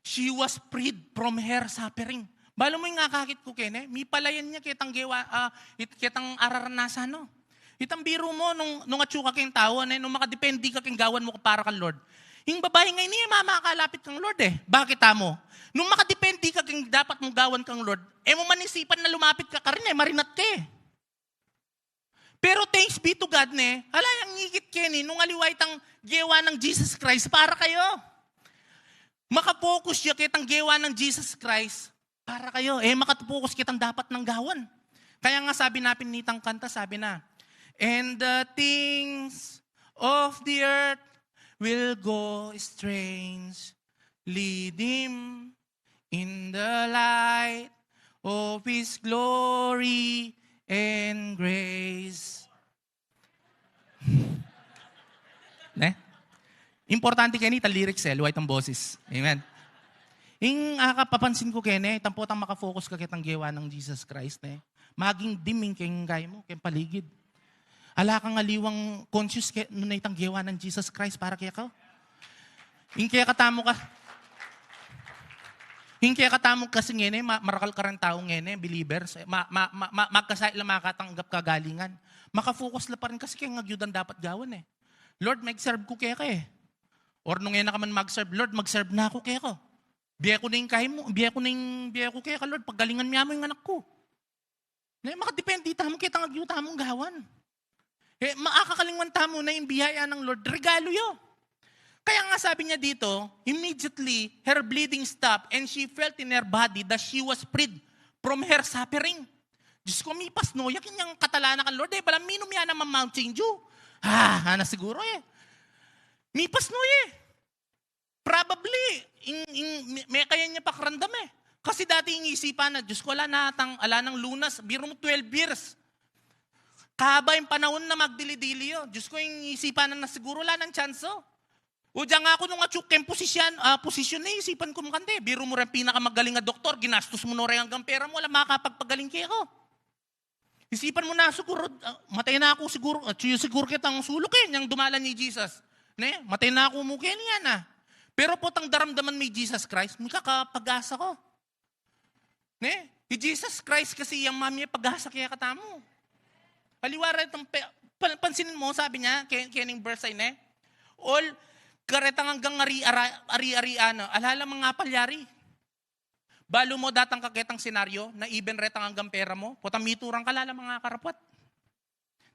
She was freed from her suffering. Balu mu ing akakit ku kene, mipalayan ya ketang gewa, ah, it-, ketang araranasan, no? Itang biru mu, nung, nung atsu ka keng tau, ne, nung makadepende ka keng gawan mu para kang Lord. Ing babai ngeni, e mamakalapit kang Lord, e. Bakit amu? Nung makadepende ka keng dapat mung gawan kang Lord, e mu man isipan na lumapit ka karin, e, marinat ka, e. Pero thanks be to God, ne, ala yang ngikit keni nung aliwa itang gewa nang Jesus Christ para kayu. Maka-focus ya ketang gewa nang Jesus Christ para kayu. E maka-focus ketang dapat nang gawan. Kaya nga sabi na pin nitang kanta, sabi na, "And the things of the earth will go strangely dim in the light of His glory and grace." Ne? Importante keni itang lyrics, e, aliwa itang boses. Amen. Ing akapapansin ku kene, itang potang maka-focus ka ketang gewa nang Jesus Christ, ne? Maging dim ing keng kai mu, keng paligid. Ala kang aliwang conscious ke, nung itang gewa nang Jesus Christ para keka. Ing kekatamu ka, ing kekatamu kasi ngeni, ma-, marakal kareng tau ngeni, believers, ma-, ma-, ma-, ma-, magkasakit la makatanggap kagalingan. Maka-focus la pa rin kasi keng agyu dang dapat gawan, e. "Lord, mag-serve ku keka, e." Or nung e na ka man mag-serve, "Lord, mag-serve na ku keka. Bie ku na ing kai mu, bie ku na ing, bie ku keka, Lord, pagalingan mu ya mu ing anak ku." Ne, makadepende tamu ketang agyu tamung gawan. E, makakalinguan tamu na ing biyaya nang Lord, regalu ya. Kaya nga sabi niya dito, "Immediately, her bleeding stopped and she felt in her body that she was freed from her suffering." Diyos ko, mipasno ya king katalnan na kang Lord, e. Balamu minum ya na mang Mountain Dew. Ah, ana siguro, e. Mipasno ya, e. Probably, ing, ing, me-, mekaya ne pakiramdam, e. Kasi dati ing isipan na, Diyos ko, ala na tang, ala nang lunas, biru mu twelve years. Kaba ing panaun na magdili-dili yu. Diyos ko, ing isipan na, na siguro ala nang tsansa. O dinan ku nung atsu keng posisyon, ah, posisyon na, isipan ku mu kande. Biru mu reng pinakamagaling a doktor, ginastos mu no reng anggang pera mu, ala makapagpagaling keka. Isipan mu na siguro, ah, matay na ku siguro, ah, atsu yu siguro ketang suluk, e, nyang dumalan i Jesus. Ne? Matay na ku mu keni, ana. Pero potang daramdaman me i Jesus Christ, mika kapag-asa ka. Ne? I Jesus Christ kasi yang mamie pag-asa kekatamu. Aliwa retang pe-, pan-, pansinin mu, sabi niya, ke-, kening verse a ini, ne? All, karetang anggang ari-, ara-, ari-arian na, ala la mang apalyari. Balu mu datang ka ketang senaryo na even retang anggang pera mu, potang mituran ka, ala la mang akarapwat.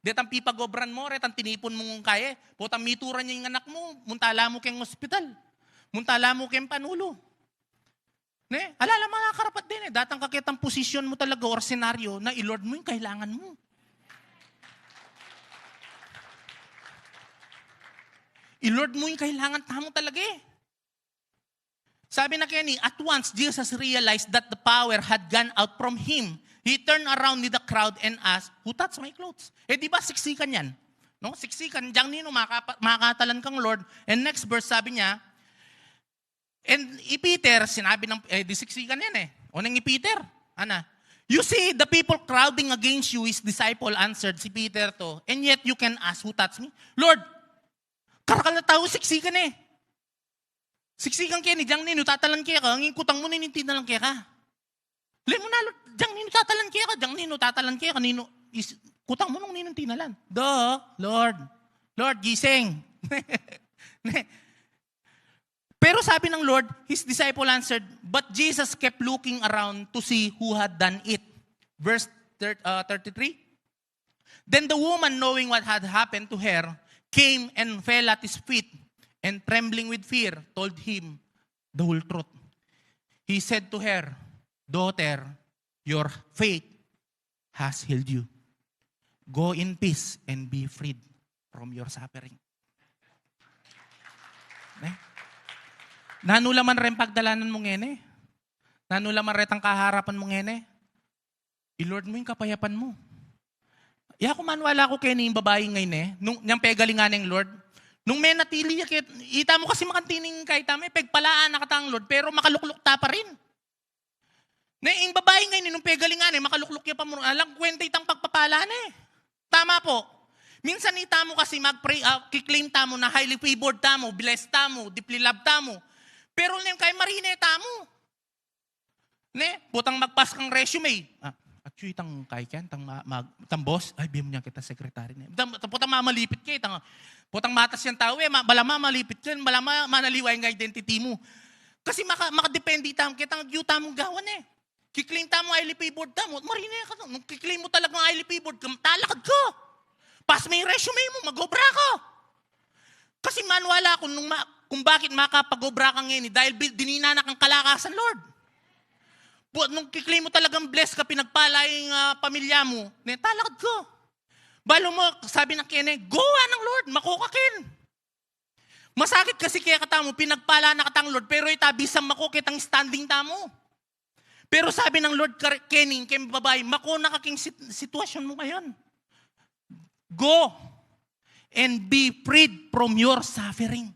Detang pipag-obran mu, retang tinipun mung kaya, potang mituran ya ing anak mu, munta la mu keng ospital. Munta la mu keng panulu. Ne? Ala la mang akarapwat din, e. Datang ka ketang posisyon mu talaga or senaryo na i-Lord mu ing kailangan mu. I-Lord mu ing kailangan tamu talaga, e. Sabi na keni, at once Jesus realized that the power had gone out from him. He turned around with the crowd and asked, "Who touched my clothes?" E, di ba, siksikan yan? No? Siksikan, dinan ninu makapa-, makatalan kang Lord. And next verse, sabi niya, and i Peter, sinabi ng, e, di siksikan yan, e. O nang i Peter, ana, "You see the people crowding against you," his disciple answered, si Peter to, "and yet you can ask, 'Who touched me?'" Lord, Karakal a tau, siksikan e. Siksikan ke ne, diang ninu tatalan keka, ngeni kutang mu ninu tinalan keka. Lemo na, Lord, diang ninu tatalan keka, diang ninu tatalan keka, ninu, is, kutang mu nung ninu tinalan. Do, Lord, Lord, gising. Ne? Pero sabi ng Lord, his disciple answered, but Jesus kept looking around to see who had done it. Verse thir- uh, thirty-three. Then the woman, knowing what had happened to her, came and fell at his feet, and trembling with fear, told him the whole truth. He said to her, daughter, your faith has healed you. Go in peace and be freed from your suffering. Ne? Nanu la man reng pagdalanan mu ngeni? Nanu la man retang kaharapan mu ngeni? I-Lord mu ing kapayapan mu. Yaku, maniwala ku keni ing babai ngeni, nung, nyang pegalingan ne ning Lord. Nung menatili ya ke, ita mu kasi makantining kaita me, pegpalaan na kata ng Lord, pero makalukluk ta pa rin. Ne, ing babai ngeni, nung pegalingan ne, makalukluk ya pa mu, alang kwenta itang pagpapala ne. Tama po. Minsan ita mu kasi mag-pray, ah, kiklaim tamu na highly favored tamu, blessed tamu, deeply loved tamu. Pero nung kay marine tamu. Ne, potang magpas kang resume. Ah, actually, itang kaikan, itang ma- mag- itang boss, ay, bie mu niyan kita secretary ne. Itang, potang mamalipit ke, itang, potang matas yang tau e, ma- bala mamalipit ke, bala ma- manaliwa ing identity mu. Kasi maka- makadepende tamu ketang agyu tamung gawan e. Kiklaim tamu highly favored tamu, marine ka, nung kiklaim mu talagang highly favored ka, talakad ka. Pas me ing resume mu, mag-obra ka. Kasi maniwala ku nung ma- kung bakit makapag-obra ka ngeni, dahil bi- dinina na kang kalakasan, Lord. Buat nung kiklaim mu talagang blessed ka, pinagpala ing, ah, pamilya mu, ne, talakad ka. Balu mu, sabi na kene, go, anang Lord, mako ka ken. Masakit kasi kekatamu, pinagpala na katang Lord, pero ita bisan mako ketang standing tamu. Pero sabi ng Lord kar- keni, keng babai, mako na ka keng sit- sitwasyon mu ngayon. Go and be freed from your suffering.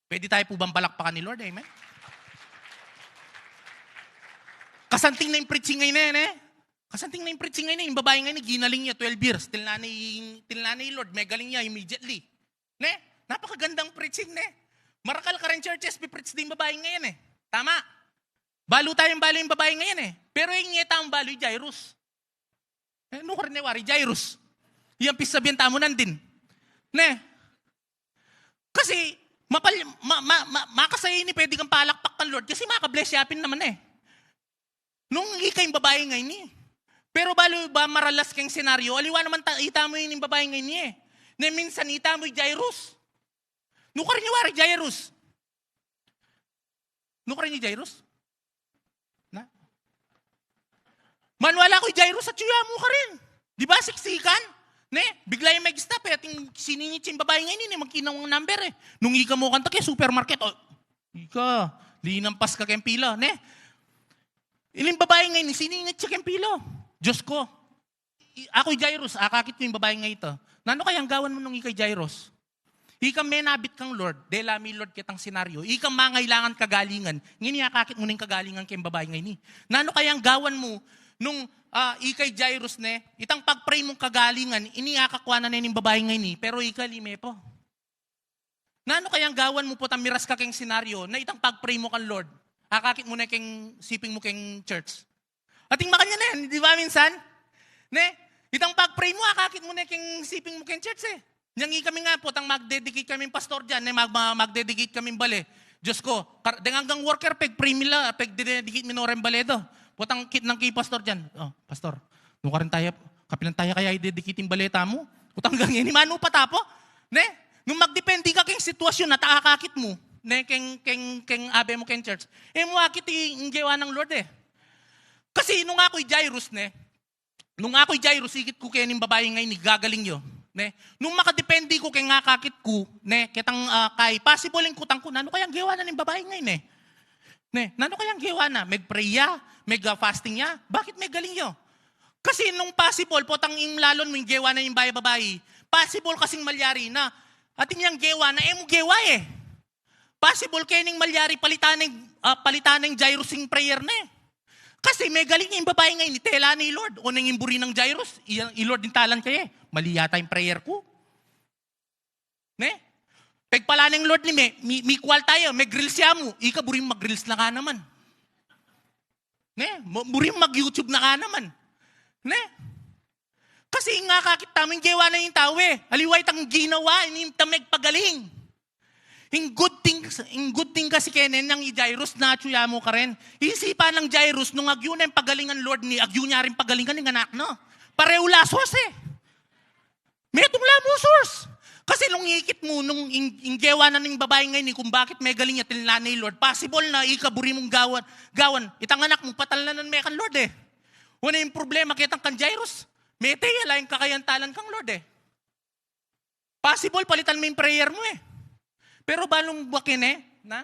Pwede tayo po bang palakpakan ni Lord? Amen? Kasanting na ing preaching ngeni, ne? Kasanting na ing preaching ngeni, ing babai ngeni, ginaling ya, twelve years. Tinalnan ne, tinalnan ne ing Lord, megaling ya immediately. Ne? Napakagandang preaching, ne? Marakal kareng churches, pi-preach ding babai ngeni, e. Tama? Balu tayung balu ing babai ngeni, e. Pero ing e tamung balu, i Jairus. E, nu karin ne wari, Jairus. Yang pisabian tamu nandin. Ne? Kasi, mapal- ma- ma- ma- makasaya ini, pwede kang palakpak kang Lord kasi maka-bless ya pin naman, e. Nung ika ing babai ngeni. Pero balu ba maralas keng senaryo, aliwa naman ta- ita mu ining babai ngeni, e. Ne, minsan ita mu i Jairus. Nu karin ya wari, Jairus? Nu karin i Jairus? Na? Maniwala ku i Jairus, atyu ya mu karin. Di ba, siksikan? Ne? Bigla yang mag-stop, e. Ating siningit ya ing babai ngeni, ne, magkinawang number, e. Nung ika mu kanta ke supermarket, o, ika, linampas ka keng pila, ne? Ining babai ngeni, siningit ya keng pila. Diyos ko, i- aku i Jairus, akakit ku ing babai ngeni. Nanu kayang gawan mu nung ika i Jairus? Ikang menabit kang Lord, dela mi Lord ketang senaryo. Ikang mangailangan kagalingan, ngeni akakit mu na ing kagalingan keng babai ngeni. Nanu kayang gawan mu nung, ah, ika i Jairus, ne? Itang pag-pray mung kagalingan, ini akakua na ne ning babai ngeni, pero ika lime pa. Nanu kayang gawan mu potang miras ka keng senaryo, na itang pag-pray mu kang Lord, akakit mu na keng siping mu keng church? Ating makanyan, e, di ba minsan? Ne? Itang pag-pray mu, akakit mu na keng siping mu keng church, e. Nyang ikami nga, potang mag-dedicate kaming pastor diyan, ne, mag- mag- mag-dedicate kaming bale. Diyos ko, kar- deng anggang worker, peg-pray mi la, peg-dedicate mi no reng bale do. Potang kitnang ke ing pastor diyan, o, pastor, nu karin taya, kapilan taya kaya i-dedicate ing bale tamu? Potang anggang ini, manu pa ta pu? Ne? Nung magdepende ka keng sitwasyon at akakit mu, ne, keng, keng, keng abe mu keng church, e mu akit ing gewa nang Lord, e. Kasi nung aku i Jairus, ne? Nung aku i Jairus, ikit ku keni ing babai ngeni, gagaling ya, ne? Nung makadepende ku keng akakit ku, ne, ketang, ah, kai, possible ing kutang ku, nanu kayang gewa na ning babai ngeni, ne? Ne, nanu kayang gewa na? Meg-pray ya, meg-fasting ya, bakit megaling ya? Kasi nung possible, potang ing lalon mu ing gewa na ing babai, babai, possible kasing malyari na atin yang gewa na e mu gewa, e. Possible kening malyari palitan neng, ah, palitan neng Jairus ing prayer na, e. Kasi megaling ing babai ngeni, tela ne i Lord, o neng imburi nang Jairus, i, i Lord ing talan kaya, e. Mali yata ing prayer ku. Ne? Pegpala neng Lord ne, me, mi, mikwalta ya, me-grills ya mu. Ika, buri mu mag-grills na ka naman. Ne? Mu-, buri mu mag-YouTube na ka naman. Ne? Kasi ing akakit tamu, ing gewa na ning tau e. Aliwa itang ginawa, ini itang megpagaling. Ing good thing, ing good thing kasi keni nang i Jairus, natsu ya mu karin. Isipan nang Jairus, nung agyu na ing pagalingan Lord ne, agyu na ring pagalingan ing anak na. Pareho la source e. Metung la mu source. Kasi nung ikit mu, nung ing, ing gewa na ning babai ngeni, kung bakit megaling ya, tinla ne ning Lord. Possible na ika buri mung gawan, gawan. Itang anak mu, patal na nan me kang Lord e. Wa na ing problema ketang kang Jairus. Mete ya la ing kakayantalan kang Lord e. Possible, palitan me ing prayer mu e. Pero balu mu ba keni, na?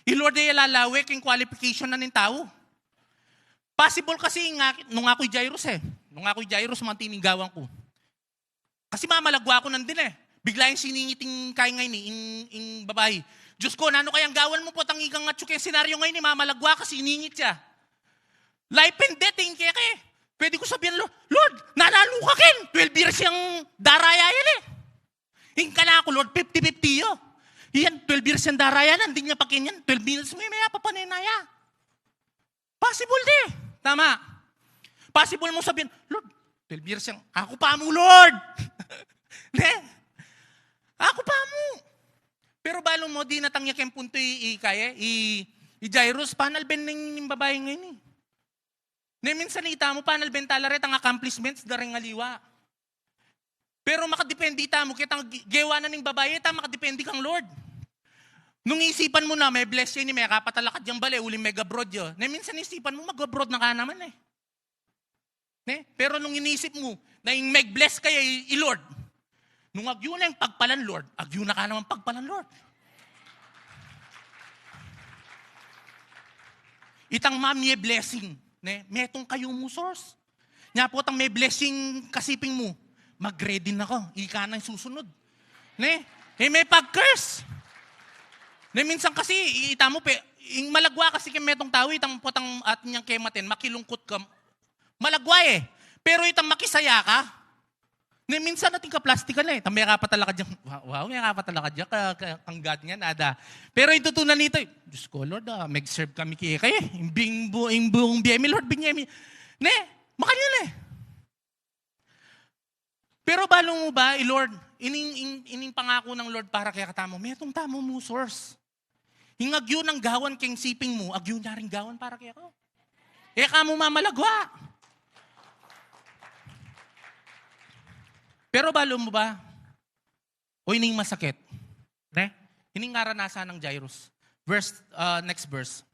I Lord e, lalawe king qualification na ning tau. Possible kasi nga, nung aku i Jairus e. Nung aku i Jairus, manti ning gawan ku. Kasi mamalagwa ku nandin e. Bigla yang siningit ing kaya ngeni, ing, ing babai. Diyos ko, nanu kayang gawan mu potang ikang atsu keng senaryo ngeni, mamalagwa ka, siningit ya. Life and death ing keke. Pwede ku sabian, "Lo-, Lord, nanalu ka ken? Twelve years yang daraya yan e. Ing kanaku, Lord, fifty fifty ya. Iyan, twelve years yang daraya, nandin ya pa ken yan. Twelve years mu, maya pa panenaya." Possible de. Tama. Possible mu sabian, "Lord, twelve years yang, aku pa mu, Lord." Ne? Aku pa mu. Pero balu mu, dinatang ya keng puntu i, i kaya, i, i Jairus, panalben ning, ning babai ngeni. Ne, minsan itamu, panalben tala retang accomplishments da reng aliwa. Pero makadepende itamu ketang gi-, gewa na ning babai, ita makadepende kang Lord. Nung isipan mu na, me-bless ya ini, mekapatalakad yang bale, uling meg-abroad ya. Ne, minsan isipan mu, mag-abroad na ka naman e. Ne? Pero nung inisip mu na ing meg-bless kaya i, i Lord, nung agyu na ing pagpalan Lord, agyu na ka naman pagpalan Lord. Itang mamie blessing, ne? Metung kayung mu source. Nya potang me-blessing kasiping mu, mag-ready na ka, ika na ing susunod. Ne? E me pag-curse. Ne, minsan kasi, i-, itamu pe, ing malagwa kasi keng metung tau, itang potang atin yang kematen, makilungkut ka, malagwa e. Pero itang makisaya ka, ne, minsan atin kaplastikan e. Itang mekapatalakad yang, wow, wow, mekapatalakad yang, ka, ka, kang God ngan, ada. Pero ing tutu na nita, "Diyos ko, Lord, ah, meg-serve kami keka e. Ing bing bu-, ing buung bie mi, Lord, binye mi." Ne? Makanyan e. Pero balu mu ba, i Lord, ining, in-, ining pangaku nang Lord para kekatamu, metung tamu mu source. Ing agyu nang gawan keng siping mu, agyu na ring gawan para keka. E ka mu mamalagwa. Pero balu mu ba, o ining masakit, ne? Ining naranasan nang Jairus. Verse, uh, next verse.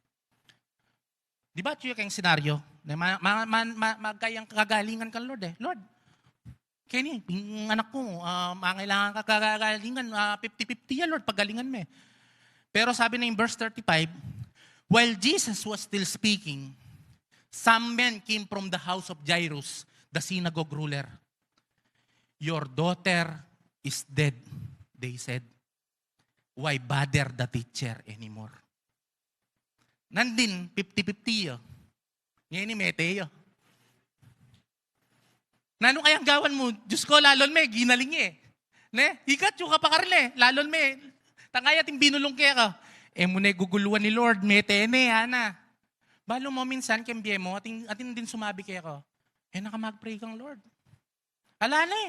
Di ba, atyu ya keng senaryo? Ne, ma-, ma-, ma-, ma-, magkayang kagalingan kang Lord e. "Lord, keni, ing anak ku, ah, mangailangan kang kagalingan, ah, fifty fifty ya, Lord, pagalingan me." Pero sabi na ing verse thirty-five, "While Jesus was still speaking, some men came from the house of Jairus, the synagogue ruler. 'Your daughter is dead,' they said. 'Why bother the teacher anymore?'" Nandin, fifty fifty ya. Ngeni mete ya. Nanu kayang gawan mu? "Diyos ko, lalon me, ginaling e." Ne? Ika, atyu ka pa karin e. "Lalon me, tangaya ating binulung keka." E mu ne guguluan i Lord, mete ne, ana. Balu mu minsan keng bie mu, atin, atin din sumabi keka, "E na ka mag-pray kang Lord." Ala ne.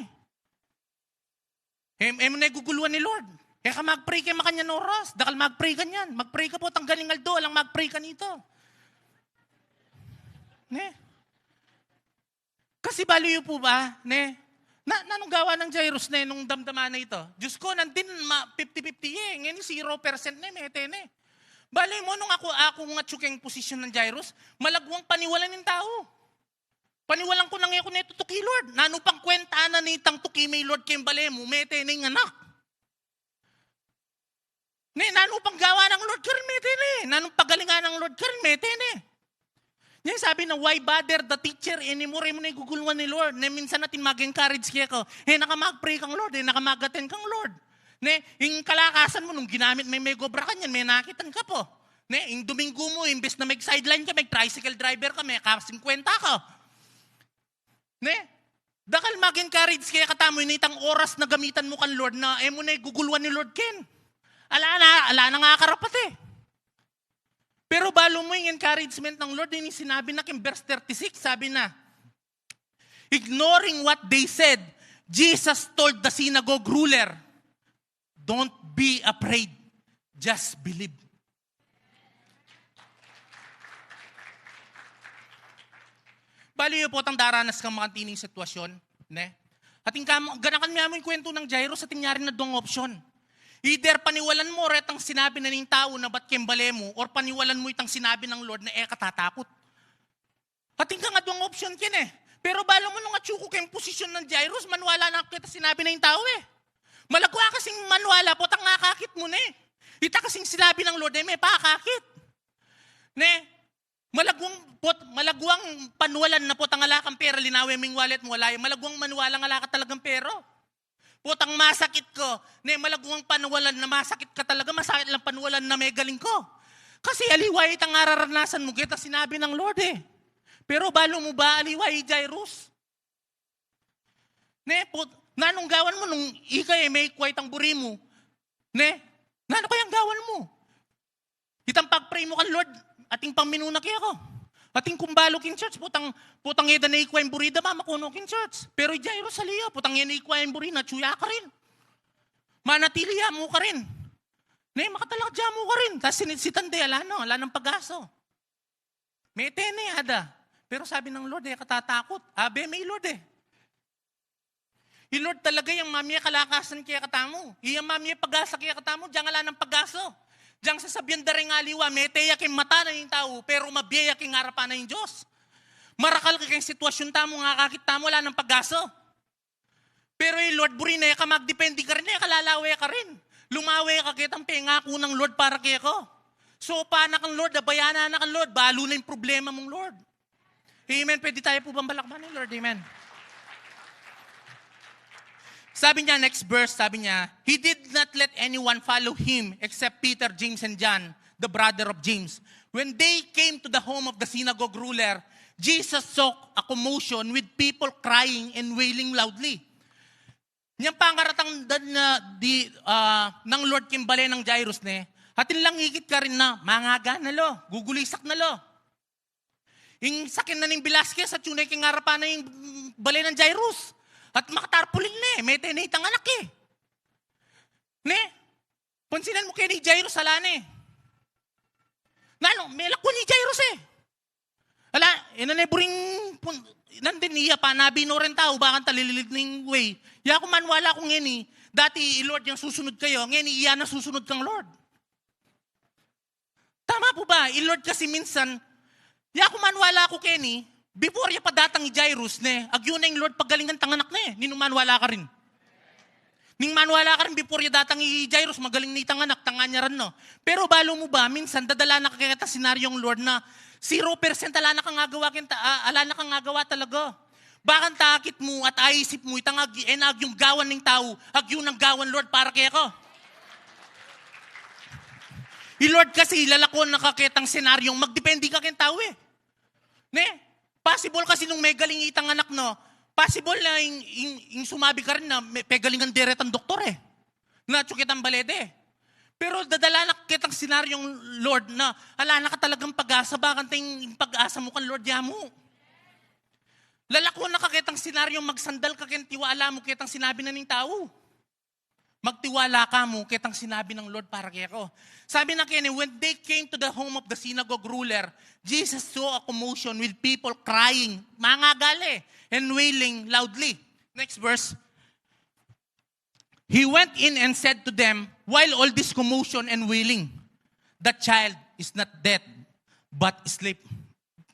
E, e mu ne guguluan i Lord. "E ka mag-pray keng makanyan oras. Dakal mag-pray kanyan. Mag-pray ka potang ganing aldo, alang mag-pray kanita." Ne? Kasi balu yu pu ba, ne? Na, nanung gawa nang Jairus, ne, nung damdaman na ita? "Diyos ko, nandin ma-, fifty fifty e. Ngeni zero percent ne, mete ne." Balu mu, nung aku, aku ngatsu keng posisyon nang Jairus, malagwang paniwalan ning tau. Paniwalan ku nang e ku ne tutuki, Lord. Nanu pang kwenta na nitang tuki me i Lord keng bale mu, mete ne ing anak. Ne, nanu pang gawa nang Lord karin, mete ne. Nanung pagalingan nang Lord karin, mete ne. Nya sabi na, "Why bother the teacher anymore?" E mu ne guguluan i Lord. Ne, minsan atin mag-encourage keka, "E na ka mag-pray kang Lord, e na ka mag-attend kang Lord." Ne, ing kalakasan mu, nung ginamit me, megobra kanyan, menakitan ka pa. Ne, ing Domingo mu, imbes na meg-sideline ka, meg-tricycle driver ka, meka-singkwenta ka. Ne? Dakal mag-encourage kaya katamu, ini itang oras na gamitan mu kang Lord na, e mu na guguluan ning Lord ken. Ala na, ala na nga karapat e. Pero balu mu ing encouragement ng Lord, ini sinabi na king verse thirty-six, sabi na, ignoring what they said, Jesus told the synagogue ruler, "Don't be afraid, just believe." Balu yu potang daranas kang makanting sitwasyon, ne? Atin ka, ganakan mi amu ing kwentu nang Jairus, atin nyari na dong opsyon. Either paniwalan mu retang sinabi na ning tau na bat keng bale mu, or paniwalan mu itang sinabi ng Lord na e ka tatakut. Atin kang adwang opsyon ken e. Pero balu mu nung atyu ku keng posisyon nang Jairus, maniwala na ku ketang sinabi na ning tau e. Malagwa kasing maniwala potang akakit mu ne. Ita kasing sinabi ng Lord e, me pakakit. Ne? Malagwang pot, malagwang paniwalan na potang ala kang pera, linawe mu ing wallet mu, ala e. Malagwang maniwalang ala ka talagang pera. Potang masakit ka, ne, malagwang paniwalan na masakit ka talaga, masakit lang paniwalan na megaling ka. Kasi aliwa itang araranasan mu ketang sinabi ng Lord e. Pero balu mu ba aliwa i Jairus? Ne, pot, nanung gawan mu nung ika e, meikwa itang buri mu? Ne? Nanu kayang gawan mu? Itang pag-pray mu kang Lord, atin pang minuna keka. Atin kung balu king church, potang, potang e da na ikwa ing buri da, mamaku no king church. Pero i Jairus ali ya, potang e na ikwa ing buri na, atyu ya karin. Manatili ya mu karin. Ne, makatalakad ya mu karin. Tas sinisitan de, ala na, ala nang pag-asa. Mete ne, ada. Pero sabi ng Lord, e ka tatakut. Abe me i Lord e. I Lord talaga yang mamie kalakasan kekatamu. Iya mamie pag-asa kekatamu, diyang ala nang pag-asa. Diyang sasabian da reng aliwa, mete ya king mata na ning tau, pero mabie ya king arapan na ning Dios. Marakal ka king sitwasyon tamu, ngakakit tamu, ala nang pag-asa. Pero i Lord, buri na e ka magdepende karin, e ka lalawe karin. Lumawe ka ketang pengaku nang Lord para keka. Sopan na kang Lord, abayanan na kang Lord, balu na ing problema mung Lord. Amen. Pwede tayo po bang palakpakan ng Lord? Amen. Sabi niya, next verse, sabi niya, "He did not let anyone follow him except Peter, James, and John, the brother of James. When they came to the home of the synagogue ruler, Jesus saw a commotion with people crying and wailing loudly." Nyang pangaratang da na di, ah, ng Lord king bale nang Jairus ne, atin lang ikit karin na, mangaga na lo, gugulisak na lo. Ing saken na ning Velasquez atyu ne king arapan na ing bale nang Jairus. At makatarpulin ne, mete ne itang anak e. Ne? Pansinan mu keni i Jairus, ala ne. Nanu, melakwan i Jairus e. Ala, e na ne buring pun-, nandin iya pa, nabino reng tau, bakanta lililid ning way. Ya ku maniwala ku ngeni, dati i Lord yang susunud keya, ngeni iya na susunud kang Lord. Tama po ba? I Lord kasi minsan, ya ku maniwala ku keni, before ya pa datang i Jairus ne, agyu na ing Lord pagalingan tang anak ne, ninung maniwala karin. Ning maniwala karin, before ya datang i Jairus, magaling na itang anak, tanganyaran na. Pero balu mu ba, minsan dadala na ka ketang senaryong Lord na zero percent, ala na kang agawa keng ta-, a-, ala na kang agawa talaga. Bakanta akit mu at aisip mu, itang ag-, e na agyung gawan ning tau, agyu nang gawan Lord para keka. I Lord kasi, lalakwan na ka ketang senaryong magdepende ka keng tau e. Ne? Possible kasi nung megaling itang anak na, possible na ing, ing, ing sumabi karin na me-, pegalingan de retang doktor e. Na atyu ketang bale de. Pero dadala na ketang senaryong Lord na ala na ka talagang pag-asa, bakanta ing pag-asa mu kang Lord ya mu. Lalakwan na ka ketang senaryong magsandal ka keng tiwala mu ketang sinabi na ning tau. Magtiwala ka mu ketang sinabi nang Lord para keka. Sabi na keni, "When they came to the home of the synagogue ruler, Jesus saw a commotion with people crying," mangaga la e, "and wailing loudly." Next verse. "He went in and said to them, 'Why all this commotion and wailing? The child is not dead, but asleep.'"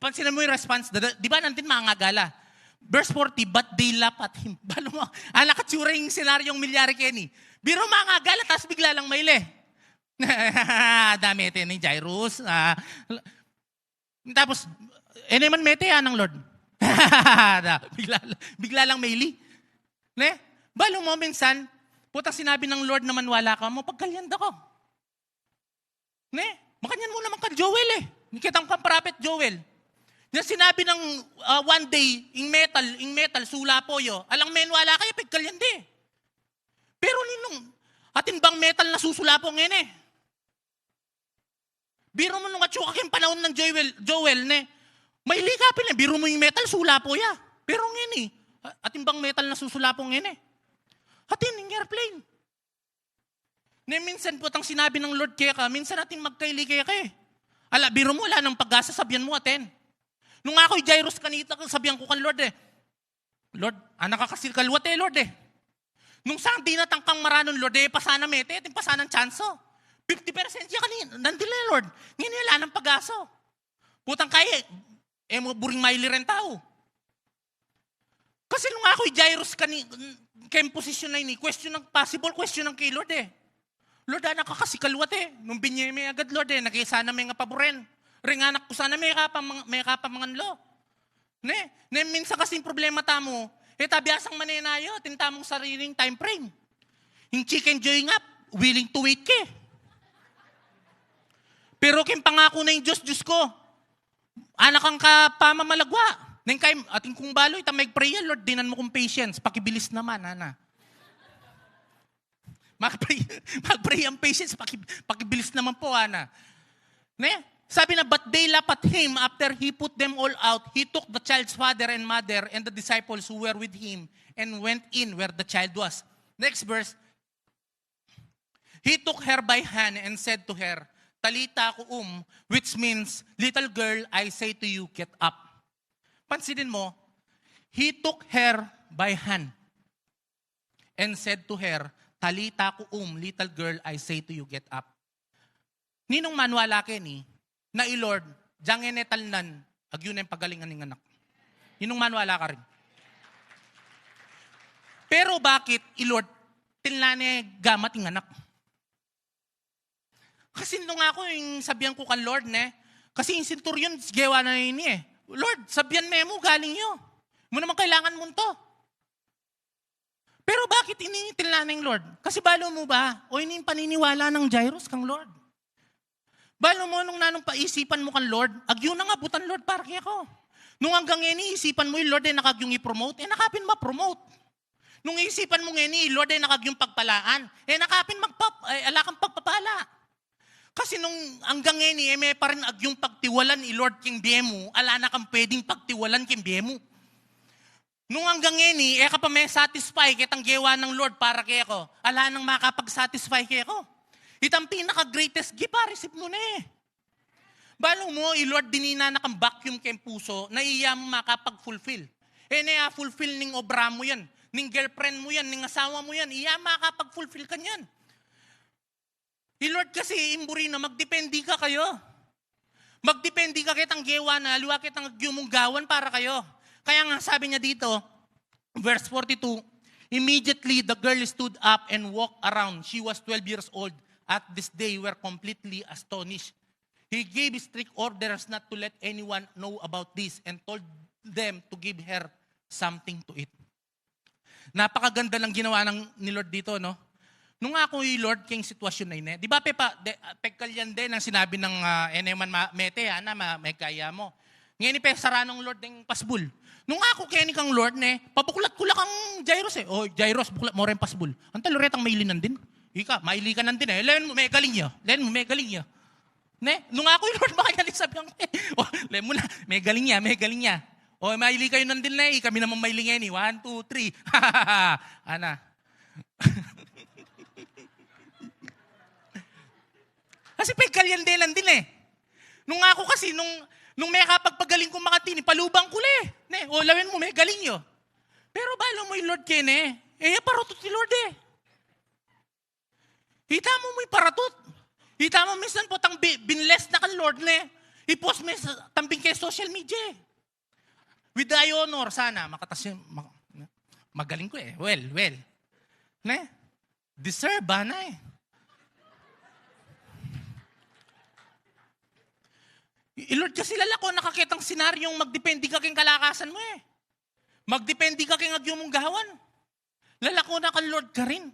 Pansinan mu ing response, da-, di ba nandin mangaga la? Verse forty, "But they laugh at him." Balu mu, ala ka tsura ing senaryong milyari keni. Biro mangaga la, tas bigla lang maili. Dame te ni Jairus. Ah, tapos, e naman mete, ah, ng Lord. Da, bigla, bigla lang maili. Ne? Balu mu minsan, potang sinabi ng Lord na maniwala ka, mapagkalyan da ka. Ne? Makanyan mu naman kang Joel e. Ni ketang kang prophet Joel. Nya sinabi nang, ah, one day, ing metal, ing metal, sulapo yu. Alang menwala kaya, pigkalyan de. Pero ninung, atin bang metal na susulapo ngeni? Biru mu nung atsu ka king panaun nang Joel, Joel, ne? Maili ka pin, e, biru mu ing metal, sulapo ya. Pero ngeni, a-, atin bang metal na susulapo ngeni? Atin, ing airplane. Ne, minsan potang sinabi nang Lord keka, minsan atin magkaili keka, e. Ala, biru mu, ala nang pag-asa, sabian mu atin. Nung aku i Jairus kanita, sabian ku kan Lord, e, Lord, anak ka kasi kalwat, e, Lord, e. Nung sang dinatang kang maranun, Lord, e, pasanang mete, atin pasanang tsansa. Fifty percent ya kani, nandin la, Lord. Ngeni, ala nang pag-asa. Potang kaya, e mu buring maili reng tau. Kasi nung aku i Jairus kani, keng posisyon a ini, question nang, possible question nang keng Lord, e. Lord, anak ka kasi kalwat, e. Nung binye me agad, Lord, e, naging sana me nga paburen. Reng anak ku sana me kapamang-, me kapamangan lo. Ne? Ne, minsan kasi ing problema tamu, e, ta biasang manenaya, atin tamung sariling time frame. Ing Chicken Joy nga, willing to wait ke. Pero keng pangaku na ing Diyos, Diyos ku, anak kang kapamamalagwa. Neng kay, atin kung balo, ita mag-pray ya, Lord, dinan mu kung patience, pakibilis naman, ana. Mag-pray, mag-pray ang patience, paki-, pakibilis naman po, ana. Ne? Sabi na, "But they laughed at him after he put them all out. He took the child's father and mother and the disciples who were with him and went in where the child was." Next verse. He took her by hand and said to her, "Talitha koum," which means, "Little girl, I say to you, get up." Pansinin mo, he took her by hand and said to her, "Talitha koum, little girl, I say to you, get up." Ninung maniwala keni, na i Lord, dyan ngeni talnan, agyu neng pagalingan ing anak. Ninung maniwala karin. Pero bakit i Lord, tinla ne gamat ing anak? Kasi nung aku, ing sabian ku kan Lord, ne? Kasi ing centurion, gewa na ini, e. Lord, sabian me mu, galing yu. Mu naman kailangan mu nto. Pero bakit ini tinla neng Lord? Kasi balu mu ba, o ini ing paniniwala nang Jairus kang Lord. Balu mu nung nanung paisipan mu kang Lord, agyu nang abutan, Lord, para keku. Nung anggang ngeni isipan mu i Lord, e na ka agyung i-promote, e na ka pin ma-promote. Nung isipan mu ngeni i Lord, e na ka agyung pagpalaan, e na ka pin magpap-, e, ala kang pagpapala. Kasi nung anggang ngeni, e me pa rin agyung pagtiwalan i Lord king bie mu, ala na kang pwedeng pagtiwalan king bie mu. Nung anggang ngeni, e ka pa me-satisfy ketang gewa nang Lord para keku, ala nang makapag-satisfy keku. Itang pinaka-greatest gift, a, receive mu ne. Balu mu, i Lord, dininan na kang vacuum keng pusu, na iya mu makapag-fulfill. E ne a-fulfill ning obra mu yan, ning girlfriend mu yan, ning asawa mu yan, iya makapag-fulfill kanyan. I Lord kasi, ing buri na, magdepende ka kaya. Magdepende ka ketang gewa na, aliwa ketang agyu mung gawan para kaya. Kaya nga sabi niya dito, verse forty-two, "Immediately the girl stood up and walked around. She was twelve years old. At this they were completely astonished. He gave strict orders not to let anyone know about this and told them to give her something to eat." Napakaganda ng ginawa ng, ni Lord dito, no? Nung aku i Lord keng sitwasyon na ini, e. Di ba, pepa, de, pegkalyan de nang sinabi nang, a, e ne man ma-, mete, ana, ma-, megkaya mu. Ngeni pe, sara nang Lord deng pasbul. Nung aku keni kang Lord, ne, pabuklat ku la kang Jairus, e. "O, Jairus, buklat mu reng pasbul." Antalo retang maili nandin. Ika, maili ka nandin, e. Lawen mu, megaling ya. Lawen mu, megaling ya. Ne? Nung aku i Lord, makanyan i sabian ku, e. "O, lawen mu na, megaling ya, megaling ya. O, maili kayu nandin, ne, ikami naman maili ngeni. One, two, three." Ana. Kasi pegkalyan de nandin, e. Nung aku kasi, nung, nung mekapagpagaling ku makatini, palubang ku la, e. Ne? "O, lawen mu, megaling yu." Pero balu mu i Lord keni, e. E ya paratut i Lord, e. Ita mu, mu i paratut. Ita mu, minsan potang bi-, binless na kang Lord, ne? I-post me sa, tambing keng social media, e. With thy honor, sana. Makatas yun, ma-, magaling ku, e. Well, well. Ne? Deserve, ana, e. I Lord kasi lalako na ka ketang senaryong magdepende ka keng kalakasan mu, e. Magdepende ka keng agyu mung gawan. Lalako na kang Lord karin.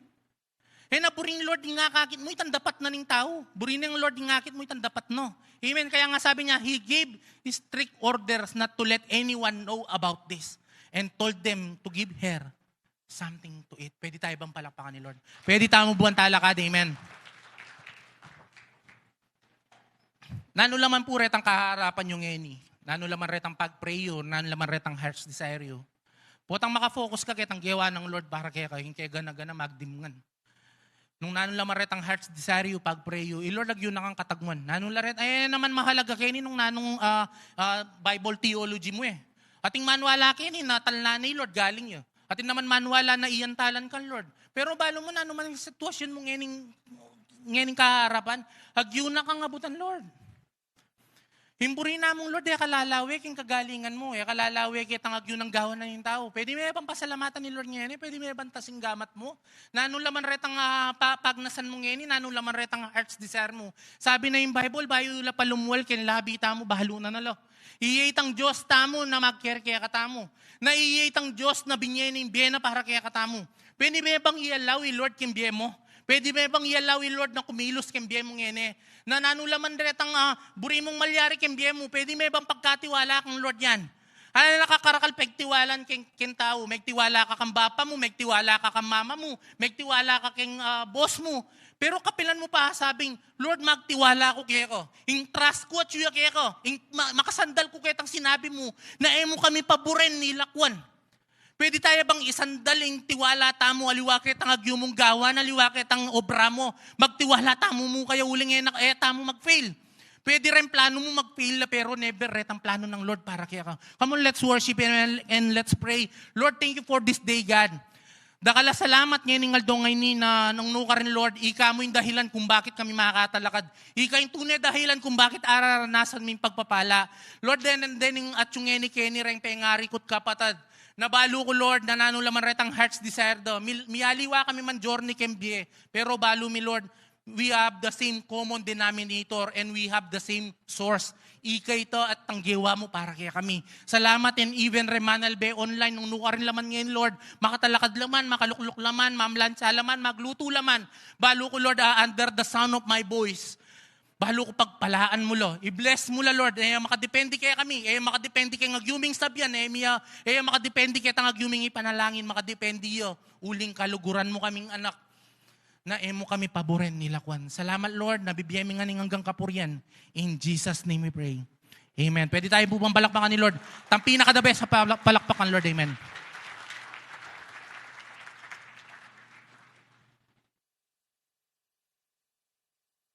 E na buri ning Lord ing akakit mu, itang dapat na ning tau. Buri na ning Lord ing akakit mu, itang dapat no. Amen. Kaya nga sabi niya, He gave strict orders not to let anyone know about this and told them to give her something to eat. Pwede tayu bang palakpakan ing Lord? Pwede tamu buwan talakad. Amen. Nanu la man pu retang kaharapan yu ngeni, nanu la man retang pag-pray yu, nanu la man retang heart's desire yu, potang makafocus ka ketang gewa nang Lord para keka, ing kegana-gana magdimngan. Nung nanu la man retang heart's desire yu, pag-pray yu, i Lord agyu na kang katagman. Nanu la ret-, e naman mahalaga keni nung nanung, ah, ah, Bible theology mu e. Atin maniwala keni na talnan na i Lord galing ya. Atin naman maniwala na iyantalan kang Lord. Pero balu mu, nanu man ing sitwasyun mu ngening, ngening kaharapan, agyu na kang abutan, Lord. Ing buri namung Lord, e ka lalawe king kagalingan mu, e ka lalawe ketang agyu nang gawan na ning tau. Pwede me bang pasalamatan ing Lord ngeni, pwede me bang tasing gamat mu. Nanu la man retang, ah, pa-, pagnasan mu ngeni, nanu la man retang heart's desire mu. Sabi na ing Bible, bayu la pa lumual king labi tamu, balu na na la. Iya itang Dios tamu na magkere kekatamu. Na iya itang Dios na binye ne ing bie na para kekatamu. Pwede me bang i-allow i Lord king bie mu? Pwede me bang i-allow i Lord na kumilos king bie mu ngeni? Na nanu la man retang, ah, buri mung malyari king bie mu, pwede me bang pagkatiwala kang Lord yan? Ala na kakarakal pagtiwalaan king, king tau. Magtiwala ka kang bapa mu, magtiwala ka kang mama mu, magtiwala ka king, ah, boss mu. Pero kapilan mu pa sabing, "Lord, magtiwala ku keka. Ing trust ku atyu ya keka. Ing ma-, makasandal ku ketang sinabi mu na e mu kami paburen ni lakwan." Pwede taya bang isandal ing tiwala tamu aliwa ketang agyu mung gawan, aliwa ketang obra mu? Magtiwala tamu mu kaya uling e na, e tamu mag-fail. Pwede reng planu mu mag-fail la, pero never retang planu nang Lord para keka. Come on, let's worship Him and, and let's pray. Lord, thank you for this day, God. Dakal a salamat ngening aldo ngeni na nung nukarin, Lord, ika mu ing dahilan kung bakit kami makatalakad. Ika ing tune dahilan kung bakit araranasan mi ing pagpapala. Lord, den, den ing atyu ngeni keni reng pengari ku't kapatad. Na balu ku, Lord, na nanu la man retang heart's desire da. Mi-, mialiwa kami man journey keng bie. Pero balu mi, Lord, we have the same common denominator and we have the same source. Ika ita at tang gewa mu para kekami. Salamat, and even re manalbe online nung nukarin la man ngeni, Lord. Makatalakad la man, makalukluk la man, mamlantsa la man, maglutu la man. Balu ku, Lord, ah, under the sound of my voice. Balu ku pagpalaan mu la. I-bless mu la, Lord. E ya makadepende kekami. E ya makadepende keng agyu ming sabian. E ya, e ya makadepende ketang agyu ming ipanalangin. Makadepende ya uling kaluguran mu kaming anak na e mu kami paburen ni lakwan. Salamat, Lord, na bibie mi ngeni ing anggang kapurian. In Jesus' name we pray. Amen. Pwede tayu pu bang palakpakan ing Lord? Tang pinaka-the best a palak-, palakpakan, Lord. Amen.